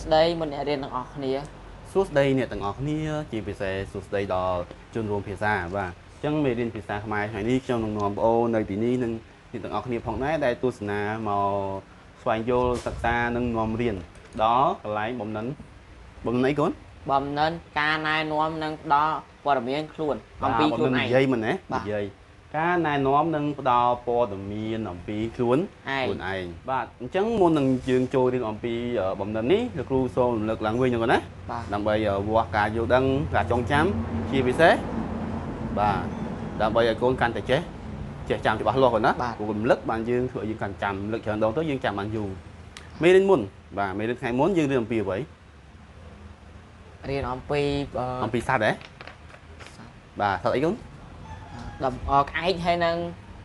ស្តីមិត្តអ្នករៀនទាំងអស់គ្នា សួស្តីអ្នកទាំងអស់គ្នាជាពិសេសសួស្តីដល់ជនរួមភាសាបាទអញ្ចឹងមេរៀនភាសាខ្មែរថ្ងៃនេះខ្ញុំនឹងនាំបងអូននៅទីនេះនិងអ្នកទាំងអស់គ្នាផងដែរដែលទស្សនាមកស្វែងយល់សិក្សានិងនាំរៀនដល់កន្លែងបំណិនបំណិនអីកូន បំណិនការណែនាំនិងផ្ដល់ព័ត៌មានខ្លួនអំពីខ្លួនឯង និយាយមិនណា បាទ និយាយការណែនាំនិងផ្ដល់ព័ត៌មានអំពីខ្លួន ឯង ខ្លួនឯងបាទអញ្ចឹងមុននឹងយើងចូលរៀនអំពីបំណិននេះលោកគ្រូសូមរំលឹកឡើងវិញហ្នឹងកូនណា បាទ ដើម្បីវាស់ការយល់ដឹងការចងចាំជាពិសេសបាទដើម្បីឲ្យកូនកាន់តែចេះចេះចាំច្បាស់លាស់កូនណាព្រោះរំលឹកបានយើងធ្វើឲ្យយើងកាន់ចាំរំលឹកច្រើនដងទៅយើងចាំបានយូរមេរៀនមុនបាទមេរៀនថ្ងៃមុនយើងរៀនអំពីអ្វី រៀនអំពី អំពីសត្វហ៎បាទសត្វអីកូន ដំក្អែកហើយនឹង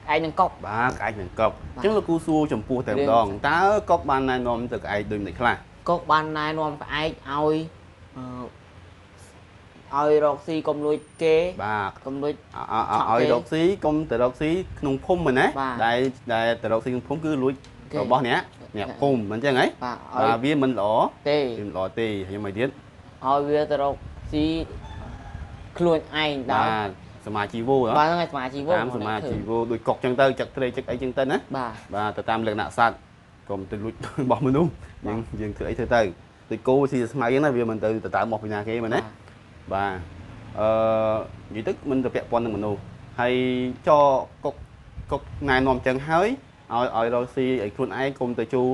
ក្អែកនឹងកុក បាទក្អែកនិងកុកអញ្ចឹងលោកគ្រូសួរចំពោះតែម្ដងតើកុកបានណែនាំទៅក្អែកដូចម្តេចខ្លះ កុកបានណែនាំក្អែកឲ្យឲ្យរកស៊ីកុំលួចគេ បាទ កុំលួច ឲ្យរកស៊ីកុំទៅរកស៊ីក្នុងភូមិមែនណាដែលដែលទៅរកស៊ីក្នុងភូមិគឺលួចរបស់អ្នកអ្នកភូមិមិនអញ្ចឹងហ៎ បាទ បាទវាមិនល្អ ទេ វាមិនល្អទេខ្ញុំមិនទៀត ឲ្យវាទៅរកស៊ីខ្លួនឯងដែរ បាទសមាជីវោ បាទហ្នឹងហើយសមាជីវោ តាមសមាជីវោដូចកុកចឹងទៅចឹកត្រីចឹកអីចឹងទៅណា បាទ បាទទៅតាមលក្ខណៈសត្វកុំទៅលួចរបស់មនុស្សយើងយើងធ្វើអីធ្វើទៅដូចគោស៊ីស្មៅចឹងណាវាមិនទៅទៅតាមមកពីណាគេមែនណាបាទនិយាយទៅមិនទៅពាក់ព័ន្ធនឹងមនុស្សហើយចកុកកុកណែនាំចឹងហើយឲ្យរកស៊ីឲ្យខ្លួនឯងកុំទៅជួរ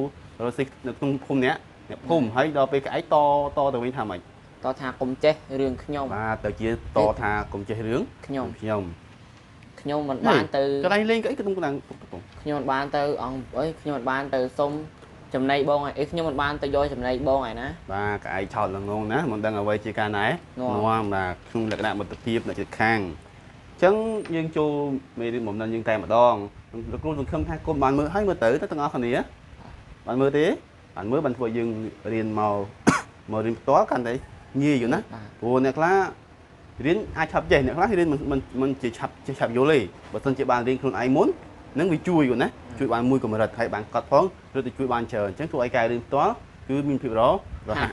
កស៊ីនៅក្នុងភូមិអ្នកអ្នកភូមិហើយដល់ពេលក្អែកតតទៅវិញថាម៉េច តថាកុំចេះរឿងខ្ញុំ បាទទៅជាតថាកុំចេះរឿង ខ្ញុំ ខ្ញុំ ខ្ញុំមិនបានទៅ កន្លែងលេងក៏អីក្នុងកន្លែង ខ្ញុំមិនបានទៅអង្គអីខ្ញុំមិនបានទៅសុំចំណៃបងអីខ្ញុំមិនបានទៅយកចំណៃបងឯណា បាទក្អែកឆោតល្ងងណាមិនដឹងអ្វីជាការណែនាំបាទក្នុងលក្ខណៈមិត្តភាពនៅជិតខាងអញ្ចឹងយើងចូលមេរៀនបំណិនយើងតែម្ដងលោកគ្រូសង្ឃឹមថាគុំបានមើលហើយមើលទៅទាំងអស់គ្នាបានមើលទេបានមើលបានធ្វើយើងរៀនមកមករៀនផ្ទាល់កាន់តែងាយយូរណាព្រោះអ្នកខ្លះរៀនអាចឆាប់ចេះអ្នកខ្លះរៀនមិនមិនជាឆាប់ចេះឆាប់យល់ទេបើសិនជាបានរៀនខ្លួនឯងមុននឹងវាជួយយូរណាជួយបានមួយកម្រិតហើយបានកត់ផងឬទៅជួយបានច្រើនអញ្ចឹងធ្វើឲ្យការរៀនផ្ទាល់គឺមានភាពរហ័ស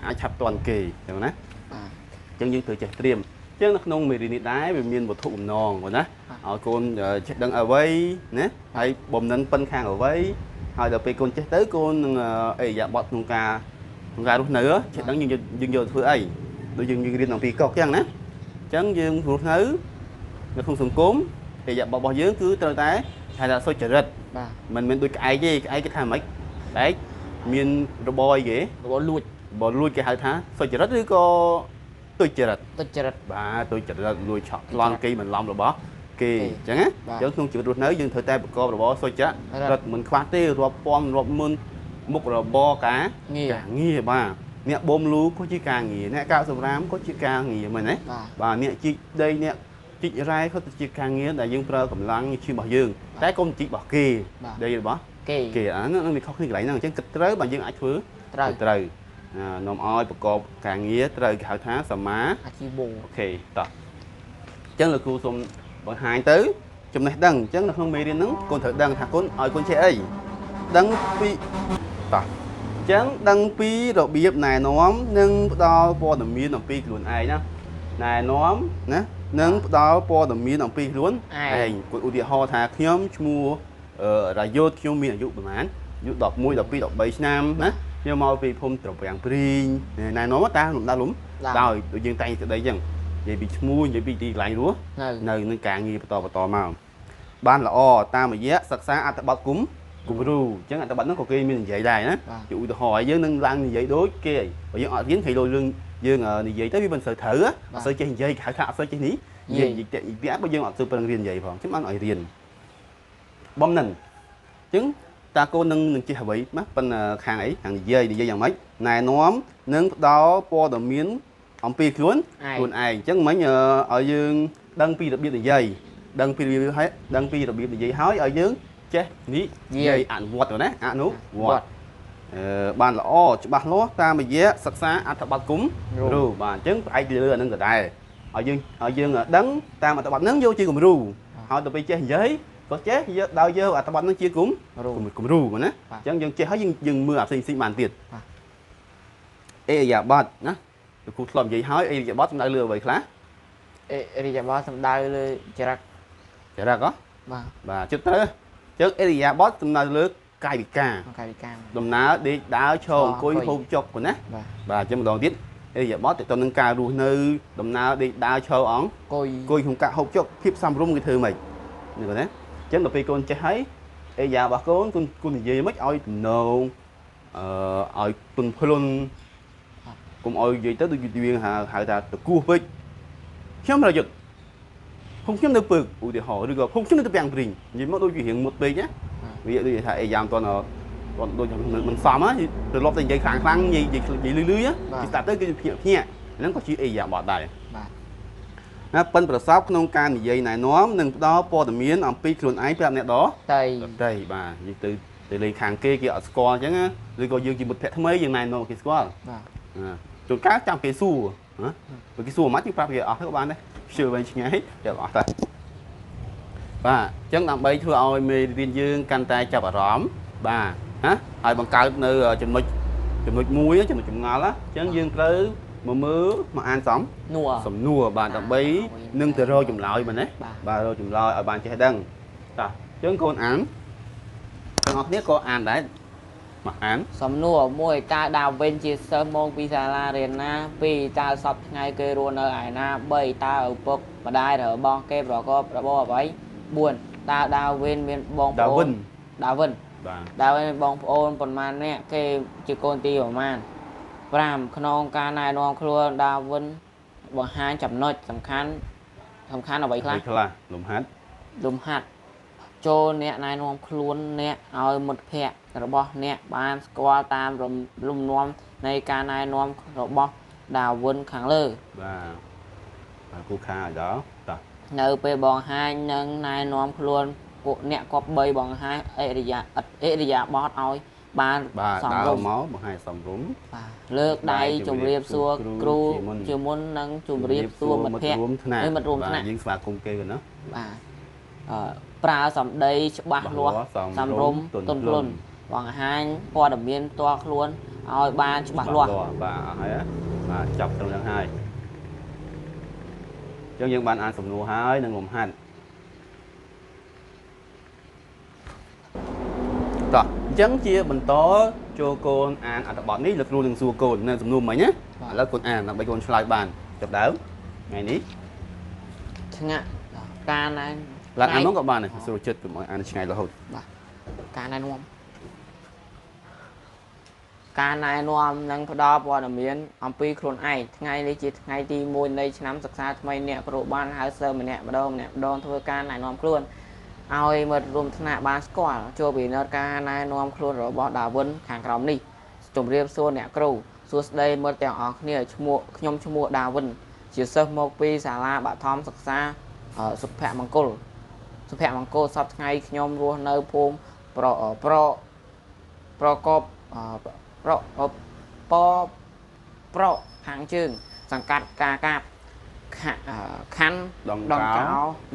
អាចឆាប់ទាន់គេអញ្ចឹងណា បាទ អញ្ចឹងយើងត្រូវចេះត្រៀមអញ្ចឹងនៅក្នុងមេរៀននេះដែរវាមានវត្ថុបំណងបងណាឲ្យកូនចេះដឹងអ្វីណាហើយបំណិនប៉ិនខាងអ្វីហើយដល់ពេលកូនចេះទៅកូននឹងអេរិយាបថក្នុងការរស់នៅចេះដឹងយើងយើងយកធ្វើអីដូចយើងរៀនអំពីកុកអញ្ចឹងណាអញ្ចឹងយើងរស់នៅនៅក្នុងសង្គមអេរិយាបថរបស់យើងគឺត្រូវតែហៅថាសុចរិត បាទ មិនមែនដូចក្អែកទេក្អែកគេថាម៉េចក្អែកមានរបរអីគេ របរលួច របរលួចគេហៅថាសុចរិតឬក៏ទុច្ចរិត ទុច្ចរិត បាទទុច្ចរិតលួចឆក់ប្លន់គេបន្លំរបស់គេអញ្ចឹងណាអញ្ចឹងក្នុងជីវិតរស់នៅយើងត្រូវតែប្រកបរបរសុចរិតមិនខ្វះទេរាប់ពាន់រាប់ម៉ឺនមុខរបរការងារបាទអ្នកបូមលូក៏ជាការងារអ្នកកោសម្រាមក៏ជាការងារមែនទេបាទអ្នកជីកដីអ្នកជីករ៉ែក៏ជាការងារដែលយើងប្រើកម្លាំងឈាមរបស់យើងតែកុំជីករបស់គេដីរបស់ គេ គេអាហ្នឹងវាខុសគ្នាកន្លែងហ្នឹងអញ្ចឹងគិតត្រូវបាទយើងអាចធ្វើត្រូវនាំឲ្យប្រកបការងារត្រូវគេហៅថាសមា អាជីវោ អូខេតោះអញ្ចឹងលោកគ្រូសូមបង្ហាញទៅចំណេះដឹងអញ្ចឹងនៅក្នុងមេរៀនហ្នឹងកូនត្រូវដឹងថាកូនឲ្យកូនចេះអីដឹងពីតោះអញ្ចឹងដឹងពីរបៀបណែនាំនិងផ្ដល់ព័ត៌មានអំពីខ្លួនឯងណាណែនាំណានិងផ្ដល់ព័ត៌មានអំពីខ្លួនឯងគាត់ឧទាហរណ៍ថាខ្ញុំឈ្មោះរាយុទ្ធខ្ញុំមានអាយុប្រហែលអាយុ11 12 13ឆ្នាំណាខ្ញុំមកពីភូមិត្រពាំងព្រីងណែនាំតាមលំដាប់លំដោយដូចយើងតែងស្ដីអញ្ចឹងនិយាយពីឈ្មោះនិយាយពីទីកន្លែងរស់នៅនឹងការងារបន្តបន្តមកបានល្អតាមរយៈសិក្សាអត្ថបទគុំគំរូអញ្ចឹងអត្ថបទហ្នឹងក៏គេមាននិយាយដែរណាជាឧទាហរណ៍ឲ្យយើងនឹងឡើងនិយាយដូចគេបើយើងអត់រៀនគេដូចរឿងយើងនិយាយទៅវាមិនសូវត្រូវអត់សូវចេះនិយាយគេហៅថាអត់សូវចេះនេះនិយាយនិយាយបើយើងអត់សូវប្រឹងរៀននិយាយផងអញ្ចឹងបានឲ្យរៀនបំណិនអញ្ចឹងតើកូននឹងចេះអ្វីណាប៉ុន្តែខាងអីខាងនិយាយយ៉ាងម៉េចណែនាំនិងផ្ដល់ព័ត៌មានអំពីខ្លួនខ្លួនឯងអញ្ចឹងមិញឲ្យយើងដឹងពីរបៀបនិយាយដឹងពីរបៀបហើយដឹងពីរបៀបនិយាយហើយឲ្យយើងចេះនិយាយអនុវត្តណាអនុវត្តបានល្អច្បាស់លាស់តាមរយៈសិក្សាអត្ថបទគុំរូបាទអញ្ចឹងផ្អែកលើអានឹងក៏ដែរឲ្យយើងដឹងតាមអត្ថបទហ្នឹងយកជាគំរូហើយទៅពេលចេះនិយាយក៏ចេះយកដោយយកអត្ថបទហ្នឹងជាគំរូណាអញ្ចឹងយើងចេះហើយយើងមើលអាផ្សេងៗបានទៀត អេរិយាបថណាលោកគ្រូធ្លាប់និយាយហើយអេរិយាបថសំដៅលើអ្វីខ្លះ អេរិយាបថសំដៅលើចរិត ចរិតហ៎ បាទ បាទជិតត្រូវអញ្ចឹងអេរិយាបថសំដៅលើកាយវិការ កាយវិការ ដំណើរដេកដើរឈរអង្គុយហូបចុកប៉ុណ្ណា បាទ បាទអញ្ចឹងម្ដងទៀតអេរិយាបថទៅនឹងការរស់នៅដំណើរដេកដើរឈរអង្គ អង្គុយ អង្គុយក្នុងការហូបចុកភាពសមរម្យគេធ្វើម៉េចនេះគាត់ណាអញ្ចឹងដល់ពេលកូនចេះហើយអេយ៉ារបស់កូនកូនកូននិយាយម៉េចឲ្យទំនងឲ្យទុនភ្លុនកុំឲ្យនិយាយទៅដូចវាហៅហៅថាតគោះពេកខ្ញុំរយុទ្ធភូមិខ្ញុំនៅពើកឧទាហរណ៍ឬក៏ភូមិខ្ញុំនៅទៅពាំងព្រីងនិយាយមកដូចវារៀងមុតពេកណាវាដូចថាអេយ៉ាមិនទាន់ដូចមិនសមណាត្រឡប់ទៅនិយាយខ្លាំងខ្លាំងនិយាយនិយាយលឺលឺគេស្ដាប់ទៅគឺភ្ញាក់ភ្ញាក់ហ្នឹងក៏ជាអេយ៉ាបតដែរ បាទ ណាប៉ិនប្រសពក្នុងការនិយាយណែនាំនិងផ្ដល់ព័ត៌មានអំពីខ្លួនឯងប្រាប់អ្នកដ ទៃ ទៃបាទនិយាយទៅទៅលេងខាងគេគេអត់ស្គាល់អញ្ចឹងណាឬក៏យើងជាមិត្តភក្តិថ្មីយើងណែនាំគេស្គាល់ បាទ ជួនកាលចាំគេសួរណាបើគេសួរមិនយើងប្រាប់គេអស់ទៅក៏បានដែរជឿវែងឆ្ងាយចាំអស់តែបាទអញ្ចឹងដើម្បីធ្វើឲ្យមេរៀនយើងកាន់តែចាប់អារម្មណ៍បាទណាហើយបង្កើតនៅចំណុចមួយចំណុចចម្ងល់ណាអញ្ចឹងយើងត្រូវមកមើលមកអានសំ នួរ សំណួរបាទដើម្បីនឹងទៅរកចម្លើយបាទណាបាទរកចម្លើយឲ្យបានចេះដឹងតោះអញ្ចឹងកូនអានទាំងអស់គ្នាក៏អានដែរមកអាន សំណួរមួយតើដាវិនជាសិស្សមកពីសាលារៀនណា2តើសប្តាហ៍ថ្ងៃគេរស់នៅឯណា3តើឪពុកម្ដាយរបស់គេប្រកបរបរអ្វី4តើដាវិនមានបងប្អូនដាវិន បាទ ដាវិនមានបងប្អូនប៉ុន្មាននាក់គេជាកូនទីប្រមាណ5ក្នុងការណែនាំខ្លួនដាវិនបង្ហាញចំណុចសំខាន់សំខាន់អ្វីខ្លះ ខ្លះលំហាត់ លំហាត់ចូលអ្នកណែនាំខ្លួនអ្នកឲ្យមិត្តភ័ក្តិរបស់អ្នកបានស្គាល់តាមលំនាំនៃការណែនាំរបស់ដាវិនខាងលើ បាទបាទគូខាឲ្យដល់តោះ នៅពេលបង្ហាញនិងណែនាំខ្លួនពួកអ្នកគប្បីបង្ហាញអរិយាអិរិយាបថឲ្យបាន បាទ សម ដើរ រម្យ មកបង្ហាញសមរម្យ បាទលើកដៃជម្រាបសួរគ្រូជាមុននិងជម្រាបសួរមិត្តភ័ក្តិ រួមថ្នាក់ មិត្តរួមថ្នាក់ យើងស្វាគមន៍គេកណ្ណា បាទប្រើសម្ដីច្បាស់លាស់សមរម្យទន់ភ្លន់បង្ហាញព័ត៌មានផ្ទាល់ខ្លួនឲ្យបានច្បាស់លាស់ បាទអស់ហើយបាទចាប់ត្រឹមហ្នឹងហើយអញ្ចឹងយើងបានអានសំណួរហើយនិងលំហាត់តោះអញ្ចឹងជាបន្តចូលកូនអានអត្ថបទនេះលោកគ្រូនឹងសួរកូននៅសំណួរមិញណាឥឡូវកូនអានដើម្បីកូនឆ្លើយបានចាប់ដើមថ្ងៃនេះ ឆ្ងាក់ការណែ ឡើងអាននោះក៏បានដែរស្រួលចិត្តកុំឲ្យអានឆ្ងាយរហូត បាទការណែនាំការណែនាំនិងផ្ដល់ព័ត៌មានអំពីខ្លួនឯងថ្ងៃនេះជាថ្ងៃទី1នៃឆ្នាំសិក្សាថ្មីអ្នកគ្រូបានហៅសិស្សម្នាក់ម្ដងម្នាក់ម្ដងធ្វើការណែនាំខ្លួនឲ្យមិត្តរួមថ្នាក់បានស្គាល់ចូលពិនិត្យការណែនាំខ្លួនរបស់ដាវិនខាងក្រោមនេះជម្រាបសួរអ្នកគ្រូសួស្តីមិត្តទាំងអស់គ្នាឈ្មោះខ្ញុំឈ្មោះដាវិនជាសិស្សមកពីសាលាបឋមសិក្សាសុភមង្គលសុភមង្គលសប្តាហ៍ថ្ងៃខ្ញុំរស់នៅភូមិប្រប្រប្រកបប្រពប្រខាងជើងសង្កាត់កាកាបខណ្ឌ ដងកោ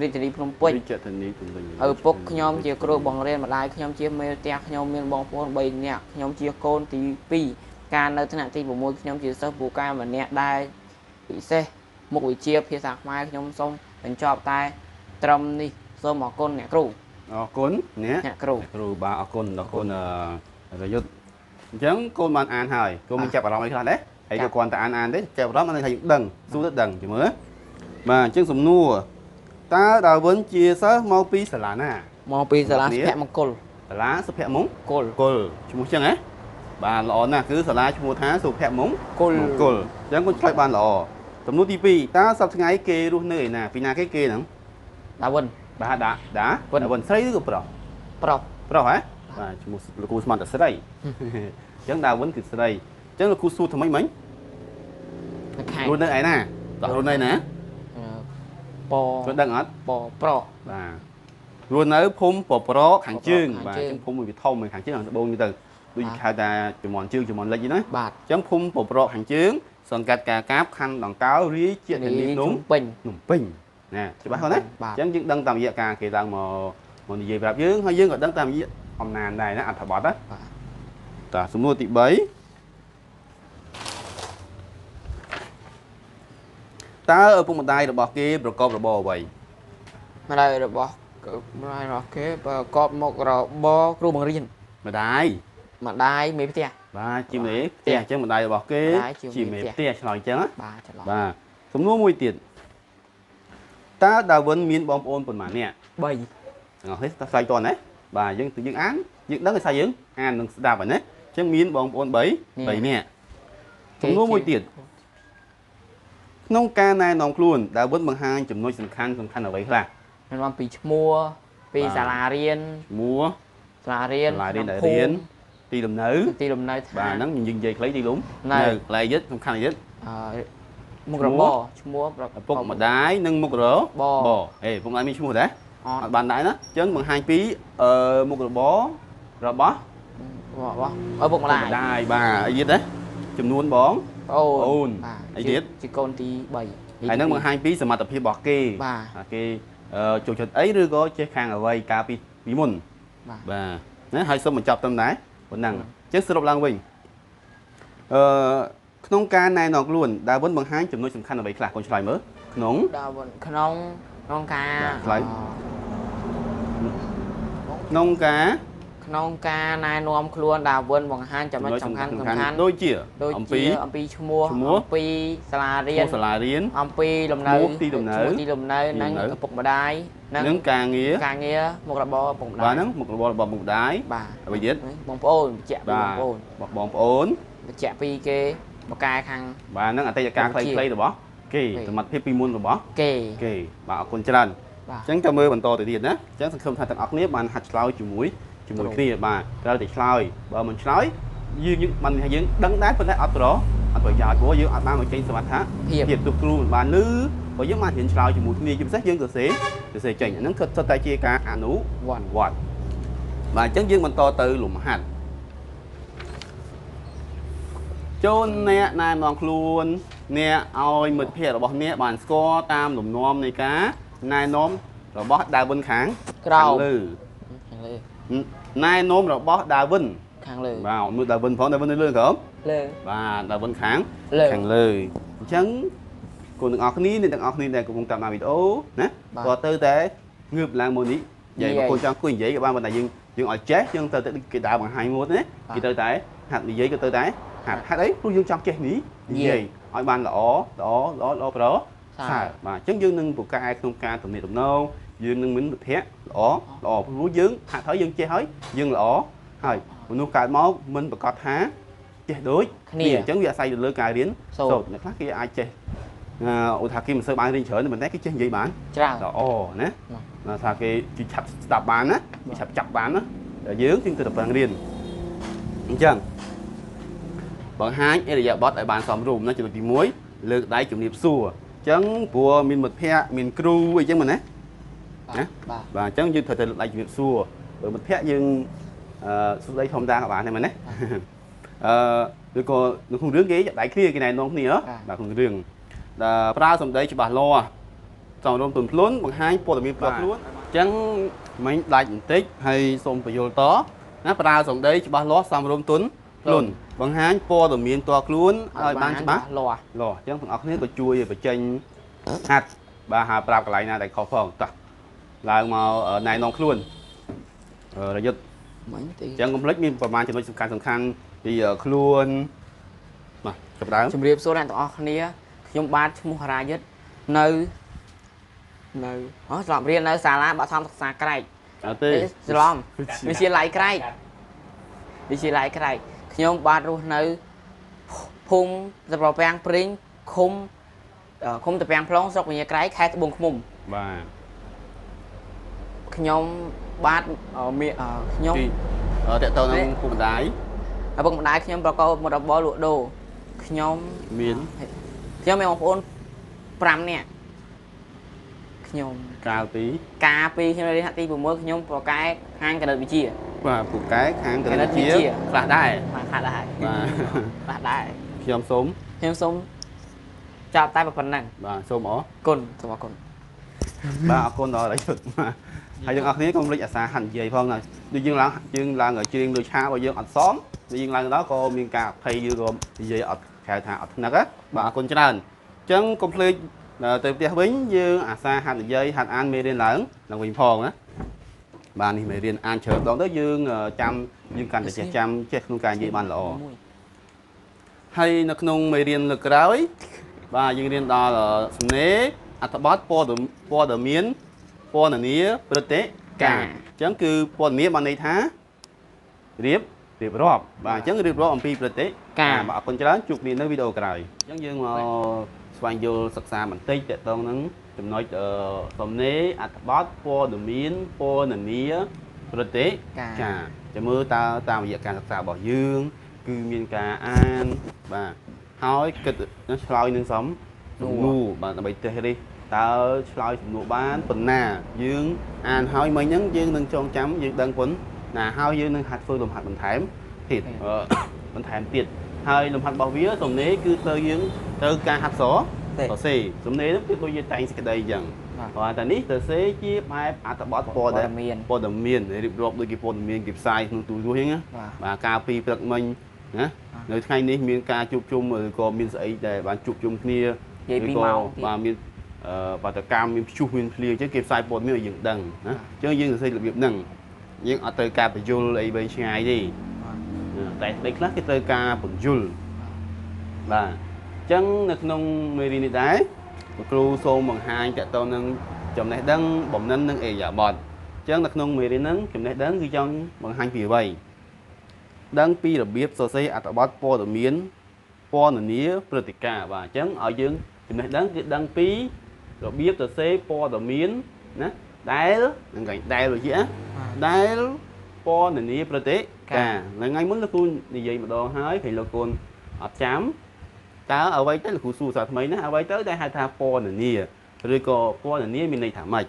រាជធានីភ្នំពេញ រាជធានីភ្នំពេញ ឪពុកខ្ញុំជាគ្រូបង្រៀនម្ដាយខ្ញុំជាមេផ្ទះខ្ញុំមានបងប្អូន3នាក់ខ្ញុំជាកូនទី2កាលនៅថ្នាក់ទី6ខ្ញុំជាសិស្សពូកែម្នាក់ដែលពិសេសមុខវិជ្ជាភាសាខ្មែរខ្ញុំសូមបញ្ចប់តែត្រឹមនេះសូមអរគុណអ្នកគ្រូ អរគុណអ្នក អ្នកគ្រូ គ្រូបាទអរគុណអរគុណរយុទ្ធអញ្ចឹងកូនបានអានហើយកូនមានចាប់អារម្មណ៍អីខ្លះដែរហើយក៏គ្រាន់តែអានទេចាប់អារម្មណ៍អានថាយើងដឹងសួរទៅដឹងជឿមើលបាទអញ្ចឹងសំណួរតើដាវិនជាសិស្សមកពីសាលាណា មកពីសាលាសុភមង្គល សាលាសុភមង្គ ល ង្គលឈ្មោះចឹងហ៎បាទល្អណាស់គឺសាលាឈ្មោះថាសុភមង្គ ល ង្គលអញ្ចឹងកូនឆ្លើយបានល្អសំណួរទី2តើសប្តាហ៍ថ្ងៃគេរស់នៅឯណាពីណាគេគេហ្នឹង ដាវិន បាទដាដាវិនស្រីឬក៏ប្រុស ប្រុស ប្រុសហ៎បាទឈ្មោះលោកគ្រូស្មានតែស្រីអញ្ចឹងដាវិនគឺស្រីអញ្ចឹងលោកគ្រូសួរថ្មីមិញរស់នៅឯណាតោះរស់នៅណា ព គាត់ដឹងអត់ ពប្រ បាទរស់នៅភូមិពប្រកខាងជើងបាទអញ្ចឹងភូមិវាធំខាងជើងខាងត្បូងនេះទៅដូចហៅថាជំនាន់ជើងជំនាន់លិចហ្នឹងណា បាទ អញ្ចឹងភូមិពប្រកខាងជើងសង្កាត់កាកាបខណ្ឌដង្កោរាជធានីភ្នំ ពេញ ភ្នំពេញណាច្បាស់ហ្នឹងណាអញ្ចឹងយើងដឹងតាមរយៈការគេឡើងមកនិយាយប្រាប់យើងហើយយើងក៏ដឹងតាមរយៈអំណានដែរណាអត្ថបទណា បាទ តើសំណួរទី3 តើឪពុកម្ដាយរបស់គេប្រកបរបរអ្វី ម្ដាយរបស់ម្ដាយរបស់គេប្រកបមុខរបរគ្រូបង្រៀន ម្ដាយ ម្ដាយមេផ្ទះ បាទជាមេផ្ទះអញ្ចឹងម្ដាយរបស់គេ ម្ដាយជា ជាមេ មេផ្ទះ ផ្ទះឆ្លើយអញ្ចឹងណា បាទច្រឡំ បាទសំណួរមួយទៀតតើដាវិនមានបងប្អូនប៉ុន្មាននាក់ 3 ទាំងអស់នេះតើស្វែងតណាបាទយើងយើងអានយើងដឹងឲ្យស្អីយើងអាននឹងស្ដាប់ហើយណាអញ្ចឹងមានបងប្អូន3 3នាក់សំណួរមួយទៀតក្នុងការណែនាំខ្លួនដាវិនបង្ហាញចំណុចសំខាន់សំខាន់អ្វីខ្លះ មាននាំពីឈ្មោះពី បាទ សាលារៀន ឈ្មោះ សាលារៀន សាលារៀនដែល ក្នុងភូមិ រៀនទីលំនៅ ទីលំនៅឋា បាទ ន ហ្នឹងយើងនិយាយខ្លីទីលំ នៅ ខ្លីទៀតសំខាន់ទៀត អឺមុខរបរឈ្មោះប្រ ឪពុកម្ដាយនិងមុខរប ប អេឪពុកម្ដាយមានឈ្មោះដែរ អត់ អត់បានដែរណាអញ្ចឹងបង្ហាញពីអឺមុខរបររបស់ របស់ឪពុកម្ដាយ ម្ដាយបាទអីទៀតណាចំនួនបង ប្អូ ប្អូន បាទ អីទៀត ជាកូនទី3 ហើយនឹងបង្ហាញពីសមត្ថភាពរបស់គេ បាទ ថាគេចូលចិត្តអីឬក៏ចេះខាងអ្វីកាលពីពីមុន បាទ បាទណាហើយសូមបញ្ចប់ត្រឹមដែរប៉ុណ្ណឹងអញ្ចឹងសរុបឡើងវិញអឺក្នុងការណែនាំខ្លួនដាវិនបង្ហាញចំណុចសំខាន់អ្វីខ្លះកូនឆ្លើយមើលក្នុង ដល់វក្នុងក្នុងការ បាទឆ្លើយ ក្នុងការ ក្នុងការណែនាំខ្លួនដាវិនបង្ហាញចំណុចសំខាន់សំខាន់ ដូចជា ដូច អំពី ជាអំពីឈ្មោះ ឈ្មោះ អំពីសាលារៀ ឈ្មោះ ន សាលារៀន អំពីលំនៅ ឈ្មោះទីលំនៅ ឈ្មោះទីលំនៅ ទីលំ និង នៅ ឪពុកម្ដាយនិង និងការងារ ការងារមុខរបរឪពុកម្ដាយ បាទហ្នឹងមុខរបររបស់មុខម្ដាយ បាទ អ្វីទៀត បងប្អូនបញ្ជាក់ពី បាទ បងប្អូន បងប្អូន បញ្ជាក់ពីគេបកកែខាង បាទហ្នឹងអតីតកាល កម្ពុជា ខ្លីៗរបស់គេ គេ សមត្ថភាពពីមុនរបស់ គេ គេបាទអរគុណច្រើន បាទ អញ្ចឹងក៏មើលបន្តទៅទៀតណាអញ្ចឹងសង្ឃឹមថាទាំងអស់គ្នាបានហាត់ឆ្លើយជាមួយជាមួយ ត្រូវ គ្នាបាទត្រូវតែឆ្លើយបើមិនឆ្លើយយើងយើងបានថាយើងដឹងដែរប៉ុន្តែអត់ប្រអត់ប្រយោជន៍ព្រោះយើងអត់បានបញ្ចេញសមត្ថ ភាព ភាពទោះគ្រូមិនបានលឺបើយើងបានរៀនឆ្លើយជាមួយគ្នាជាពិសេសយើងសរសេរចេញអាហ្នឹងគឺសុទ្ធតែជាការអនុ វត្ត វត្តបាទអញ្ចឹងយើងបន្តទៅលំហាត់ចូលអ្នកណែនាំខ្លួនអ្នកឲ្យមិត្តភ័ក្តិរបស់អ្នកបានស្គាល់តាមលំនាំនៃការណែនាំរបស់ដាវិនខាង ក្រោម ខាងលើ ខាងលើ ណែនាំរបស់ដាវិន ខាងលើ បាទមើលដាវិនផងដាវិននៅលើក្រោម លើ បាទដាវិនខាង លើ ខាងលើអញ្ចឹងគូទាំងអស់គ្នាអ្នកទាំងអស់គ្នាដែលកំពុងតាមដានវីដេអូណា បាទ ក៏ទៅតែងើបឡើងមកនេះនិយាយ និយាយ បើកូនចង់អង្គុយនិយាយក៏បានប៉ុន្តែយើងយើងឲ្យចេះយើងត្រូវតែដូចគេដើរបង្ហាញមុនណា បាទ គេត្រូវតែហាត់និយាយក៏ត្រូវតែហាត់ហាត់អីព្រោះយើងចង់ចេះនេះ និយាយ និយាយឲ្យបានល្អល្អល្អល្អប្រ សើ សើរបាទអញ្ចឹងយើងនឹងពូកែក្នុងការទំនាក់ទំនងយើងនឹងមានមិត្តភ័ក្តិល្អល្អព្រោះយើងហាត់ហើយយើងចេះហើយយើងល្អហើយមនុស្សកើតមកមិនប្រកាសថាចេះដូច គ្នា អញ្ចឹងវាអាស្រ័យទៅលើការរៀន សូត្រ សូត្រអ្នកខ្លះគេអាចចេះអឺឧទាហរណ៍គេមិនសូវបានរៀនច្រើនទេប៉ុន្តែគេចេះនិយាយបាន ច្រើន ល្អណា បាទ ណាថាគេគេឆាប់ស្ដាប់បានណាគេឆាប់ចាប់បានណាតែយើងគឺទៅតែប្រឹងរៀនអញ្ចឹងបង្ហាញឥរិយាបថឲ្យបានសមរម្យណាចំណុចទី1លើកដៃជំរាបសួរអញ្ចឹងព្រោះមានមិត្តភ័ក្តិមានគ្រូអីចឹងមែនណា ណា បាទ បាទអញ្ចឹងយើងត្រូវតែលើកដៃជំរាបសួរបើមិត្តភ័ក្តិយើងអឺសួស្ដីធម្មតាក៏បានដែរមែនណា អឺឬក៏នៅក្នុងរឿងគេចាប់ដៃគ្នាគេណែនាំគ្នាហ៎បាទក្នុងរឿងដែលប្រើសម្ដីច្បាស់លាស់សមរម្យទន់ភ្លន់បង្ហាញព័ត៌មានផ្ទាល់ខ្លួនអញ្ចឹងមិញដាច់បន្តិចហើយសូមបញ្យល់តណាប្រើសម្ដីច្បាស់លាស់សមរម្យទន់ភ្លន់បង្ហាញព័ត៌មានផ្ទាល់ខ្លួនឲ្យបានច្បាស់ លាស់ លាស់អញ្ចឹងទាំងអស់គ្នាក៏ជួយបញ្ចេញហាត់បាទហាប្រាប់កន្លែងណាដែលខុសផងតោះឡើងមកណែនាំខ្លួនអឺរយុទ្ធ មិញទី អញ្ចឹងកុំភ្លេចមានប្រមាណចំណុចសំខាន់សំខាន់ពីខ្លួនបាទចាប់ផ្ដើម ជំរាបសួរអ្នកទាំងអស់គ្នាខ្ញុំបាទឈ្មោះរាយុទ្ធនៅនៅអូច្រឡំរៀននៅសាលាបឋមសិក្សាក្រែក អត់ទេ ច្រឡំវិទ្យាល័យក្រែកវិទ្យាល័យក្រែកខ្ញុំបាទរស់នៅភូមិត្រពាំងព្រីងឃុំឃុំត្រពាំងផ្លុងស្រុកវិញ្ញាក្រែកខេត្តត្បូងឃ្មុំ បាទ ខ្ញុំបាទមានខ្ញុំ ទីតកតទៅនឹងពុកម្ដាយ ឪពុកម្ដាយខ្ញុំប្រកបមុខរបរលក់ដូរខ្ញុំ មាន ខ្ញុំមានបងប្អូន5នាក់ខ្ញុំ កាលពី កាលពីខ្ញុំរៀនថ្នាក់ទី6ខ្ញុំប្រកែកខាងគណិតវិទ្យា បាទពូកែខាងគណិតវិទ្យា គណិតវិទ្យា ខ្លះដែរ បាទខ្លះដែរ បាទ ខ្លះដែរ ខ្ញុំសូម ខ្ញុំសូមចាប់តែប៉ុណ្ណឹង បាទសូមអរ គុណសូមអរគុណ បាទអរគុណដល់រយុទ្ធបាទហើយយើងអរគ្នាកុំភ្លេចអាសាហាត់និយាយផងណាដូចយើងឡើងយើងឡើងច្រៀងលើឆាកបើយើងអត់សមដូចយើងឡើងដល់ក៏មានការអភ័យឬក៏និយាយអត់គេហៅថាអត់ថ្នឹកណាបាទអរគុណច្រើនអញ្ចឹងកុំភ្លេច ដល់ទៅផ្ទះវិញយើងអាសាហាត់និយាយហាត់អានមេរៀនឡើងឡើងវិញផងណាបាទនេះមេរៀនអានច្រើនដងទៅយើងចាំយើងកាន់តែចេះចាំចេះក្នុងការនិយាយបានល្អហើយនៅក្នុងមេរៀនលើកក្រោយបាទយើងរៀនដល់សំណេរអត្ថបទព័ត៌មានពណ៌នាព្រឹត្តិការណ៍អញ្ចឹងគឺពណ៌នាបានន័យថារៀបរាប់បាទអញ្ចឹងរៀបរាប់អំពីព្រឹត្តិការណ៍បាទអរគុណច្រើនជួបគ្នានៅវីដេអូក្រោយអញ្ចឹងយើងមកស្វែងយល់សិក្សាបន្តិចទាក់ទងនឹងចំណុចសំណេរអត្ថបទព័ត៌មានពណ៌នាព្រឹត្តិការណ៍ចាំមើលតើតាមរយៈការសិក្សារបស់យើងគឺមានការអានបាទហើយគិតឆ្លើយនឹងសំណួរបាទដើម្បីតេស្តនេះតើឆ្លើយសំណួរបានប៉ុណ្ណាយើងអានហើយមិញហ្នឹងយើងនឹងចងចាំយើងដឹងប៉ុណ្ណាហើយយើងនឹងហាត់ធ្វើលំហាត់បន្ថែមទៀតបន្ថែមទៀតហើយលំហាត់របស់វាសំណេរគឺត្រូវយើងត្រូវការហាត់សរសេរសំណេរនោះគឺដូចជាតែងសេចក្តីអញ្ចឹងបាទតែនេះសរសេរជាបែបអត្ថបទព័ត៌មានរៀបរាប់ដូចជាព័ត៌មានគេផ្សាយក្នុងទូរទស្សន៍អញ្ចឹងណាបាទកាលពីព្រឹកមិញណានៅថ្ងៃនេះមានការជួបជុំឬក៏មានស្អីដែលបានជួបជុំគ្នាឬក៏បាទមានបាតកម្មមានព្យុះមានភ្លៀងអញ្ចឹងគេផ្សាយព័ត៌មានឲ្យយើងដឹងណាអញ្ចឹងយើងសរសេររបៀបហ្នឹងយើងអត់ត្រូវការបញ្យលអីវែងឆ្ងាយទេតែស្ដីខ្លះគេត្រូវការបញ្យលបាទអញ្ចឹងនៅក្នុងមេរៀននេះដែរលោកគ្រូសូមបង្ហាញតទៅនឹងចំណេះដឹងបំណិននិងឥរិយាបថអញ្ចឹងនៅក្នុងមេរៀនហ្នឹងចំណេះដឹងគឺចង់បង្ហាញពីអ្វីដឹងពីរបៀបសរសេរអត្ថបទព័ត៌មានពណ៌នាព្រឹត្តិការណ៍បាទអញ្ចឹងឲ្យយើងចំណេះដឹងគឺដឹងពីរបៀបសរសេរព័ត៌មានណាដែលហ្នឹងកែដែលដូចជាដែលពណ៌នាព្រឹត្តិការណ៍នៅថ្ងៃមុនលោកគ្រូនិយាយម្ដងហើយឃើញលោកកូនអត់ចាំតើអ្វីទៅលោកគ្រូសួរសាថ្មីណាអ្វីទៅដែលហៅថាពណ៌នាឬក៏ពណ៌នាមានន័យថាម៉េច